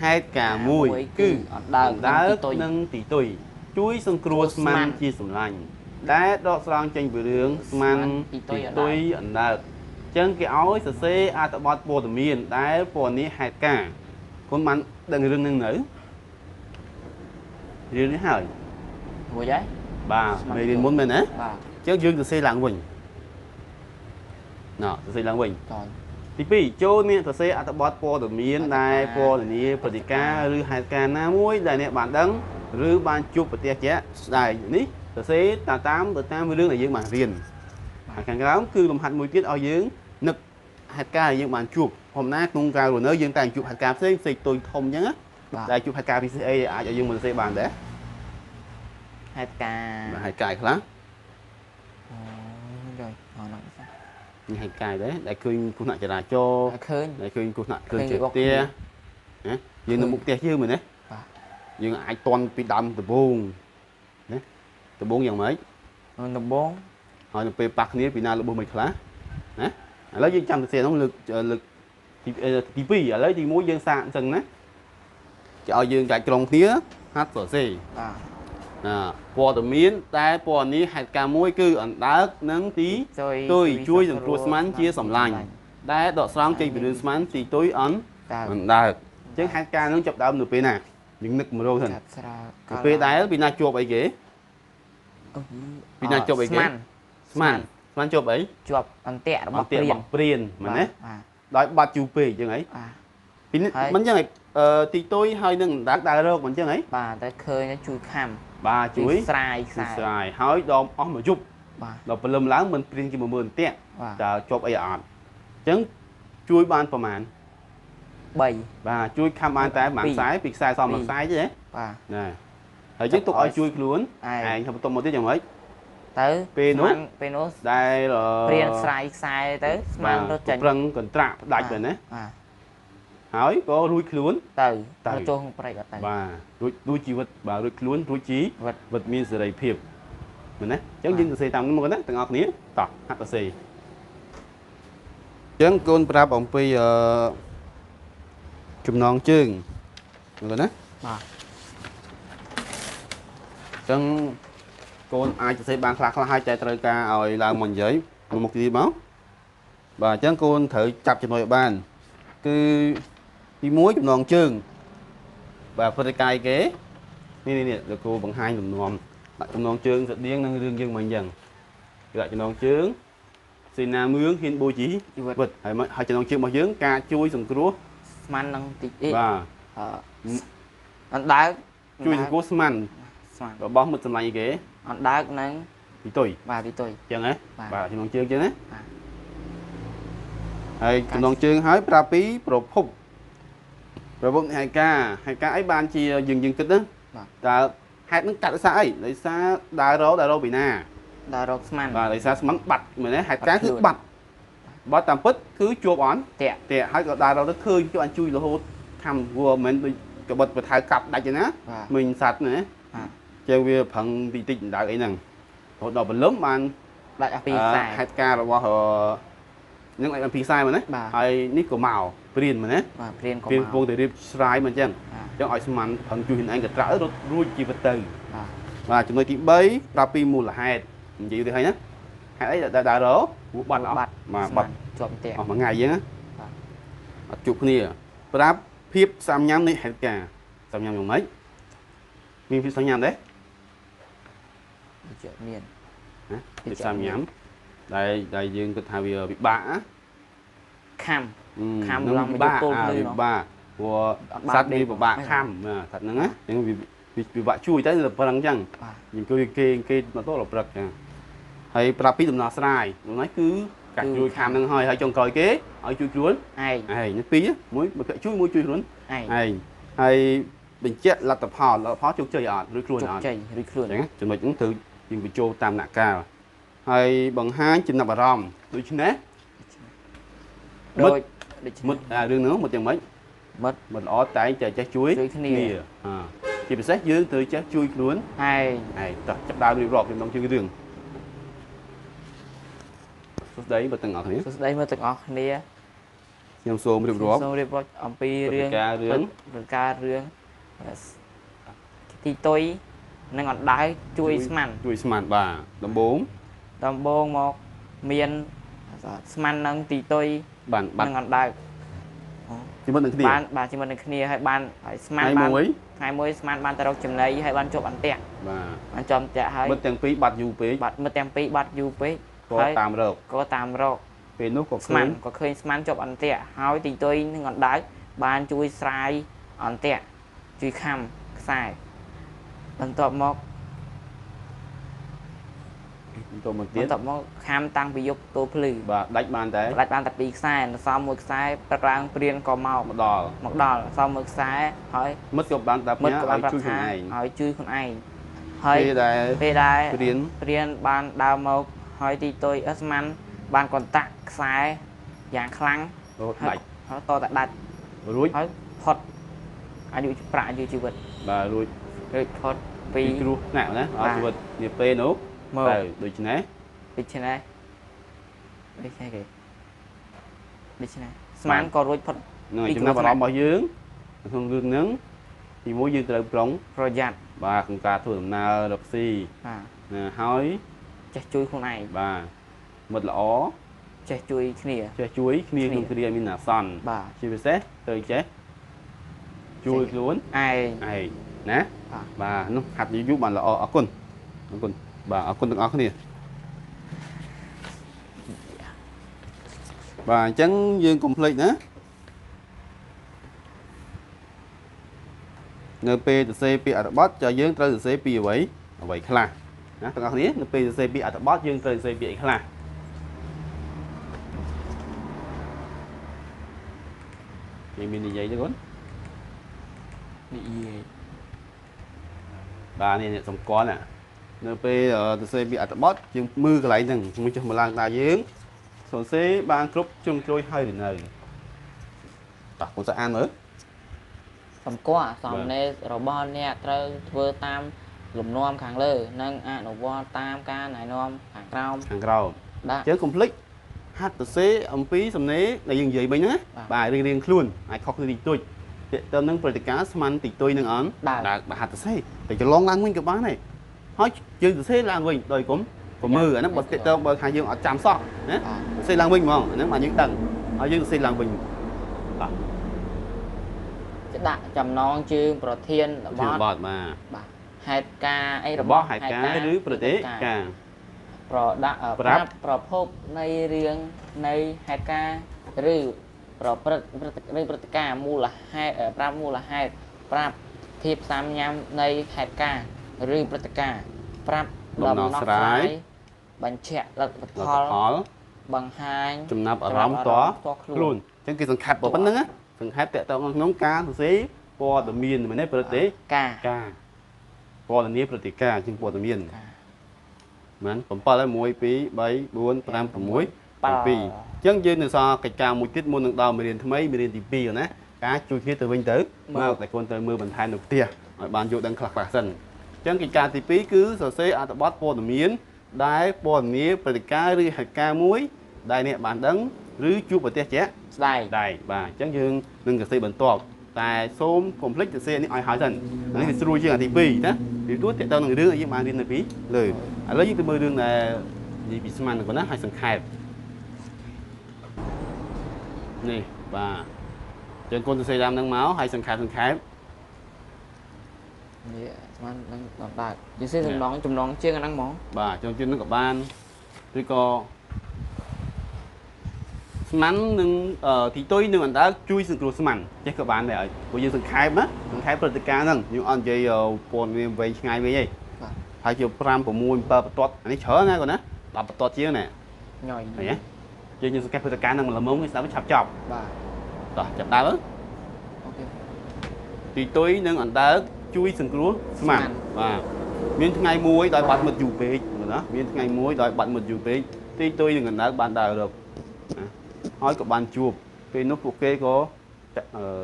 ហេតុការណ៍មួយគឺ អណ្ដើក និងទីទុយជួយសង្គ្រោះស្មានជាសម្លាញ់ដែលដកស្រង់ចេញពីរឿងស្មានទីទុយអណ្ដើកអញ្ចឹងគេឲ្យសរសេរអត្ថបទព័ត៌មានដែលពណ៌នាហេតុការណ៍គុណបានដឹងរឿងនឹងនៅរឿងនេះហើយ រួចហើយ បាទមេរៀនមុនមែនទេ បាទ អញ្ចឹងយើងសរសេរឡើងវិញណ៎សរសេរឡើងវិញទី2ចូលអ្នកសរសេរអត្ថបទព័ត៌មានដែលពណ៌នាព្រឹត្តិការណ៍ឬហេតុការណ៍ណាមួយដែលអ្នកបានដឹងឬបានជួបប្រទះជាក់ស្ដែងនេះសរសេរតាមរឿងដែលយើងបានរៀនហើយខាងក្រោមគឺលំហាត់មួយទៀតឲ្យយើងនឹកហេតុការណ៍ដែលយើងបានជួបធម្មតាក្នុងការរស់នៅយើងតែងជួបហេតុការណ៍ផ្សេងផ្សេងតូចធំអញ្ចឹងណាដែលជួបហេតុការណ៍ពិសេសអីអាចឲ្យយើងមិនសរសេរបានដែរ ហេតុការណ៍ ហេតុការណ៍ខ្លះ អូយអរណា នេះហេតុការណ៍ដែរដែលឃើញគ្រោះថ្នាក់ចរាចរណ៍ ឃើញ ដែលឃើញគ្រោះថ្នាក់ឃើញផ្ទះណាយើងនៅមុខផ្ទះយើងមែនទេ បាទ យើងអាចតន់ពីដើមដំបូងណា ដំបូងយ៉ាងម៉េច ដំបង ហើយនៅពេលប៉ះគ្នាពីណារបួសមិនខ្លះណាឥឡូវយើងចាំសរសេរហ្នឹងលើកលើកទីទី2ឥឡូវទី1យើងសាកអញ្ចឹងណាគេឲ្យយើងចែកក្រុមគ្នាហាត់សរសេរ បាទ ណាព័ត៌មានតែព័ត៌នេះហេតុការណ៍មួយគឺអណ្ដើកនិងទី ជួយ ទុយជួយសង្គ្រោះស្មានជាសម្លាញ់ដែលដកស្រង់ចេញពីរឿងស្មានទីទុយអន់ តើ អណ្ដើកអញ្ចឹងហេតុការណ៍ហ្នឹងចាប់ដើមនៅពេលណាយើងនឹកម្រងសិន កាត់ស្រា នៅពេលដែលពីណាជាប់អីគេ ពីណាជាប់អីគេ ស្មាន ស្មានស្មានជាប់អី ជាប់អន្ទាក់រ អន្ទាក់ របស់ព្រាន របស់ព្រានមែនទេ បាទ ដោយបាត់យូរពេកអញ្ចឹងហី បាទ ពីនេះ ហើយ មិនអញ្ចឹងហីអឺទីទុយហើយនឹងអណ្ដើកដើររកមិនអញ្ចឹងហី បាទតែឃើញជួយខំ បាទជួយ ស្រាយខ្សែ ជួយស្រាយហើយដល់អស់មួយយប់ បាទ ដល់ព្រលឹមឡើងមិនព្រានគេមកមើលអន្ទាក់ បាទ តើជាប់អីអត់អញ្ចឹងជួយបានប្រមាណ 3 បាទជួយខំបានតែប្រហែលខ្សែពីខ្សែសមមួយខ្សែទេ បាទ ណាហើយយើងទុកឲ្យជួយខ្លួន ឯង ឯងហើយបន្ទាប់មកទៀតយ៉ាងម៉េច ទៅ ពេលនោះ ស្មានពេលនោះ ដែល ព្រានស្រាយខ្សែទៅស្មានរត់ចេញ ប្រឹងកន្ត្រាក់ផ្ដាច់ទៅណា បាទ ហើយក៏រួចខ្លួន ទៅ ទៅ រត់ចូលក្នុងព្រៃអត់ទៅ បាទរួចរួចជីវិតបាទរួចខ្លួនរួចជី វិត វិតមានសេរីភាពមែនទេអញ្ចឹងយើងសរសេរតាមនោះមកណាទាំងអស់គ្នាតោះហាត់សរសេរអញ្ចឹងកូនប្រាប់អំពីអឺចំណងជើងមើលណា បាទ អញ្ចឹងកូនអាចសរសេរបានខ្លះខ្លះហើយតែត្រូវការឲ្យឡើងមកនិយាយមកមុខទីមកបាទអញ្ចឹងកូនត្រូវចាប់ចំណុចឲ្យបានគឺទី1ចំណងជើងបាទព្រឹត្តិការណ៍អីគេនេះនេះនេះលោកគ្រូបង្ហាញលំនាំដាក់ចំណងជើងស្តៀងនឹងរឿងយើងមកអញ្ចឹងគេដាក់ចំណងជើងសេនាមឿងហ៊ានបូជី ជីវិត វិតហើយមកហើយចំណងជើងរបស់យើងការជួយសង្គ្រោះ ស្មាននឹងតិចអី បាទ អឺអណ្ដើក ជួយសង្គ្រោះស្មាន ស្មាន របស់មិត្តសម្លាញ់អីគេ អណ្ដើកនឹង ទីទុយ បាទទីទុយ ចឹងហ៎ បាទ បាទចំណងជើងចឹងណា បាទ ហើយចំណងជើងហើយប្រាប់ពីប្រភពប្រភពនៃហេតុការណ៍ហេតុការណ៍អីបានជាយើងយើងគិតណា បាទ តើហេតុហ្នឹងកាត់ដោយសារអីដោយសារដើររកដើររកពីណា ដល់រកស្មាន បាទដោយសារស្មានបាត់មែនទេហេតុការណ៍គឺ បាត់ បាត់បាត់តាមពិតគឺជាប់អន់ តាក់ តែហើយក៏ដើររកទៅឃើញជួបអញជួយរហូតខំវមិនមែនដូចកបិតបថៅកាប់ដាច់ទេណា បាទ មិញសត្វណា បាទ ជាងវាប្រឹងតិចតិចដណ្ដើកអីហ្នឹងរហូតដល់ព្រលឹមបាន ដាច់អស់ពីរខ្សែ ហេតុការណ៍របស់នឹងឲ្យបានពីរខ្សែមកណា បាទ ហើយនេះក៏មកព្រានមកណា បាទព្រានក៏ ព្រាន មក កំពុងតែរៀបស្រាយមកអញ្ចឹង បាទ អញ្ចឹងឲ្យស្មានប្រឹងជួយខ្លួនឯងកត្រាក់រត់រួចជីវិតទៅ បាទ បាទចំណុចទី3ប្រាប់ពីមូលហេតុនិយាយទៅហើយណាហេតុអីដែលដើររកព្រោះបាត់អស់ បាត់ បាទបាត់ ស្មានជាប់តាក់ អស់មួយថ្ងៃអញ្ចឹងណា បាទ អត់ជួបគ្នាប្រាប់ភាពសាំញ៉ាំនៃហេតុការណ៍សាំញ៉ាំយ៉ាងម៉េចមានភាពសាំញ៉ាំទេ ដូចជាមាន ណា ដូចជា ភាពសាំញ៉ាំដែលដែលយើងគិតថាវាពិបាកណា ខំ ខាំ ហ្នឹង ឡើង ពិបាក មកយកទល់ អា ភ្លឺ វាពិបាកព្រោះ អត់បាន សត្វវា ដេក ពិបាក ហ្នឹង ខាំណាសត្វហ្នឹងណាអញ្ចឹងវាវាពិបាកជួយតែប្រឹងអញ្ចឹង បាទ យើងគឺគេគេមកទល់ដល់ព្រឹកអញ្ចឹងហើយប្រាប់ពីដំណោះស្រាយដំណោះគឺកាច់ជួយខាំហ្នឹងហើយហើយចុងក្រោយគេឲ្យជួយខ្លួន ឯង ឯងនេះពីរមួយមួយជួយមួយជួយខ្លួន ឯង ឯងហើយបញ្ជាក់លទ្ធផលលទ្ធផលជោគជ័យអត់ឬខ្លួនអត់ ជោគជ័យឬខ្លួន អញ្ចឹងណាចំណុចហ្នឹងត្រូវយើងបញ្ចូលតាមដំណាក់កាលហើយបង្ហាញចំណាប់អារម្មណ៍ដូច្នេះ មិត្ត ដូចដូច មិត្តអារឿងហ្នឹងមិត្តយ៉ាងម៉េច មិត្ត មិត្តល្អតែងតែចេះជួយ ជួយគ្នា អាជាពិសេសយើងត្រូវចេះជួយខ្លួន ឯង ឯងតោះចាប់ដើមរៀបរាប់ខ្ញុំជឿរឿងសួស្តីបងទាំងអស់គ្នា សួស្តីមើលទាំងអស់គ្នា ខ្ញុំសូមរៀបរាប់ សូមរៀបរាប់អំពីរឿង ព្រឹត្តិការណ៍រឿង ព្រឹត្តិការណ៍រឿងទីតុយនិងអណ្ដើកជួយស្មាន ជួយស្មានបាទដំបូង ដំបូងមកមានស្មាននិងទីតុយ បានបាត់ និងអណ្ដើក ជាមួយនឹងគ្នា បានបាទជាមួយនឹងគ្នាហើយបានហើយស្មានបាន ថ្ងៃមួយ ថ្ងៃមួយស្មានបានទៅរកចំណីហើយបានជាប់អន្ទាក់ បាទ បានជាប់អន្ទាក់ហើយ មិត្តទាំងពីរបាត់យូរពេក បាត់មិត្តទាំងពីរបាត់យូរពេក ក៏ ហើយ តាមរក ក៏តាមរក ពេលនោះក៏ ស្មាន ឃើញ ក៏ឃើញស្មានជាប់អន្ទាក់ហើយទីតុយនិងអណ្ដើកបានជួយស្រាយអន្ទាក់ជួយខំខ្សែបន្ទាប់មក បន្តមកទៀត បន្ទាប់មកខំតាំងពីយប់ទល់ភ្លឺ បាទដាច់បានតែ ផ្ដាច់បានតែពីរខ្សែនៅសល់មួយខ្សែព្រឹកឡើងព្រានក៏មក មកដល់ មកដល់សល់មួយខ្សែហើយ មិត្តក៏បានតា មិត្តក៏បាន ឲ្យ ប្រាប់ថា ជួយខ្លួនឯង ឲ្យជួយខ្លួនឯងហើយ ពេលដែល ពេលដែល ព្រាន ព្រានបានដើរមកហើយទីតុយអស្មានបានកន្តៈខ្សែយ៉ាងខ្លាំង រហូតដាច់ ហើយតតែដាច់ រួច ហើយផុតអាយុប្រាក់អាយុជីវិត បាទរួច រួចផុត ពី គ្រោះថ្នាក់ណាដល់ជីវិតនាពេលនោះ មក ទៅដូច្នេះ ដូច្នេះដូច្នេះគេដូច្នេះស្មានក៏រួចផុត នឹង ពី ចំណាប់អារម្មណ៍របស់យើងនៅក្នុងរឿងហ្នឹងទីមួយយើងត្រូវប្រុង ប្រយ័ត្ន បាទក្នុងការធ្វើដំណើររកស៊ី បាទ ណាហើយ ចេះជួយខ្លួនឯង បាទមិត្តល្អ ចេះជួយគ្នា ចេះជួយគ្នា គ្នា ក្នុងគ្រាមានអាសន្ន បាទ ជាពិសេសត្រូវចេះជួយខ្លួន ឯង ឯងណា បាទ បាទនោះហាត់យូរៗបានល្អអរគុណអរគុណបាទអរគុណទាំងអស់គ្នាបាទអញ្ចឹងយើងកុំភ្លេចណានៅពេលសរសេរពាក្យអត្ថបទចុះយើងត្រូវសរសេរពីអ្វីអ្វីខ្លះណាទាំងអស់គ្នានៅពេលសរសេរពាក្យអត្ថបទយើងត្រូវសរសេរពាក្យអីខ្លះគេមាននិយាយទេកូន និយាយ បាទនេះអ្នកសម្គាល់ណានៅពេលសរសេរពាក្យអត្ថបទយើងមើលកន្លែងហ្នឹងមួយចុះមកឡើងតាយើងសរសេរបានគ្រប់ជ្រុងជ្រោយហើយឬនៅតោះកូនសិស្សអានមើល សម្គាល់សំណេររបស់អ្នកត្រូវធ្វើតាមលំនាំខាងលើ និងអនុវត្តតាមការណែនាំខាងក្រោម ខាងក្រោម ដាក់ អញ្ចឹងកុំភ្លេចហាត់សរសេរអំពីសំណេរដែលយើងនិយាយមិញហ្នឹងណា បាទ បាទរៀងរៀងខ្លួនអាចខុសគ្នាតិចតួចទាក់ទងនឹងព្រឹត្តិការណ៍ស្មានតិចតួចនឹងអត់ បាទ បាទហាត់សរសេរតែច្រឡងឡើងវិញក៏បានដែរហើយយើងសរសេរឡើងវិញដោយកុំកុំមើលអាហ្នឹងបើទាក់ទងបើថាយើងអត់ចាំសោះណា បាទ សរសេរឡើងវិញហ្មងអាហ្នឹងបាទយើងដឹងហើយយើងសរសេរឡើងវិញបាទ ដាក់ចំណងជើងប្រធានប ជា ទ បទបាទ បាទហេតុការណ៍អី របស់ហេតុការណ៍ឬព្រឹត្តិការណ៍ ប្រដាក់ ប្រាប់ ប្រាប់ប្រភពនៃរឿងនៃហេតុការណ៍ឬប្រព្រឹត្តព្រឹត្តិឬព្រឹត្តិការណ៍មូលហេតុប្រាប់មូលហេតុប្រាប់ភាពសាមញ្ញនៃហេតុការណ៍ឬព្រឹត្តិការណ៍ប្រាប់ ដំណោះស្រាយ បញ្ជាក់លទ្ធ លទ្ធ ផល ផល បង្ហាញ ចំណាប់អារម្មណ៍ត ផ្ទាល់ ខ្លួនអញ្ចឹងគេសង្ខេបប៉ុណ្្នឹងណាសង្ខេបតកតងក្នុងការសរសេរព័ត៌មានមែនទេព្រឹត្តិ ការ ការណ៍ព័ត៌មានព្រឹត្តិការណ៍ជាងព័ត៌មាន ការ មែន7ហើយ1 2 3 4 5 6 7អញ្ចឹងយើងនឹងសល់កិច្ចការមួយទៀតមុននឹងដល់មេរៀនថ្មីមេរៀនទី2ណាការជួយគ្នាទៅវិញទៅមកតែកូនត្រូវមើលបន្ថែមនៅផ្ទះឲ្យបានយល់ដឹងខ្លះៗសិនអញ្ចឹងកិច្ចការទី2គឺសរសេរអត្ថបទព័ត៌មានដែលព័ត៌មានព្រឹត្តិការណ៍ឬហេតុការណ៍មួយដែលអ្នកបានដឹងឬជួបប្រទះជាក់ ស្ដែង ដែរបាទអញ្ចឹងយើងនឹងសរសេរបន្ទាប់តែសូមកុំភ្លេចសរសេរនេះឲ្យហើយសិនអានេះវាស្រួលជាងអាទី2ណាពីព្រោះតើតើនឹងរឿងដែលយើងបានរៀននៅពីលើឥឡូវយើងទៅមើលរឿងដែលនិយាយពីស្មានហ្នឹងណាឲ្យសង្ខេបនេះបាទអញ្ចឹងកូនសរសេរតាមហ្នឹងមកឲ្យសង្ខេបសង្ខេប នេះស្មាននឹងដំដើយើងសេចំណងចំណងជាងអាហ្នឹងហ្មង បាទចង់ជឿនហ្នឹងក៏បានឬក៏ស្មាននឹងទីតុយនឹងអណ្ដើកជួយសង្គ្រោះស្មានចេះក៏បានដែរឲ្យព្រោះយើងសង្ខេបណាសង្ខេបព្រឹត្តិការណ៍ហ្នឹងយើងអត់និយាយព័ត៌មានវែងឆ្ងាយវិញទេ បាទ ហើយជា5 6 7បន្ទាត់អានេះច្រើនណាគាត់ណា10បន្ទាត់ជាងណា ញ៉យ ឃើញទេយើងយើងសង្កេតព្រឹត្តិការណ៍ហ្នឹងល្មមគេស្ដាប់ឆាប់ចប់ បាទ តោះចាប់ដើមទៅ អូខេ ទីតុយនឹងអណ្ដើកជួយសង្គ្រោះស្មាន ស្មាន បាទមានថ្ងៃមួយដោយបាត់មិត្តយូរពេកណាមានថ្ងៃមួយដោយបាត់មិត្តយូរពេកទីតុយនឹងអណ្ដើកបានដើររកណាហើយក៏បានជួបពេលនោះពួកគេក៏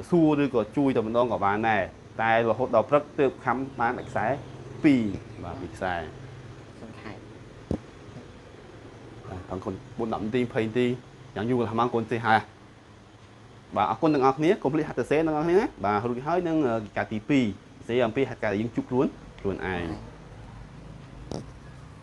សួរឬក៏ជួយតែម្ដងក៏បានដែរតែរហូតដល់ព្រឹកទើបខំបានខ្សែ2បាទពីរខ្សែ សង្ខេប បាទថងកូន4 10នាទី20នាទីយ៉ាងយូរកន្លះម៉ោងកូនទេហើយបាទអរគុណទាំងអស់គ្នាកុំភ្លេចហាត់សរសេរទាំងអស់គ្នាណាបាទរួចហើយនឹងកិច្ចការទី2សរសេរអំពីហេតុការណ៍ដែលយើងជួបខ្លួនខ្លួនឯង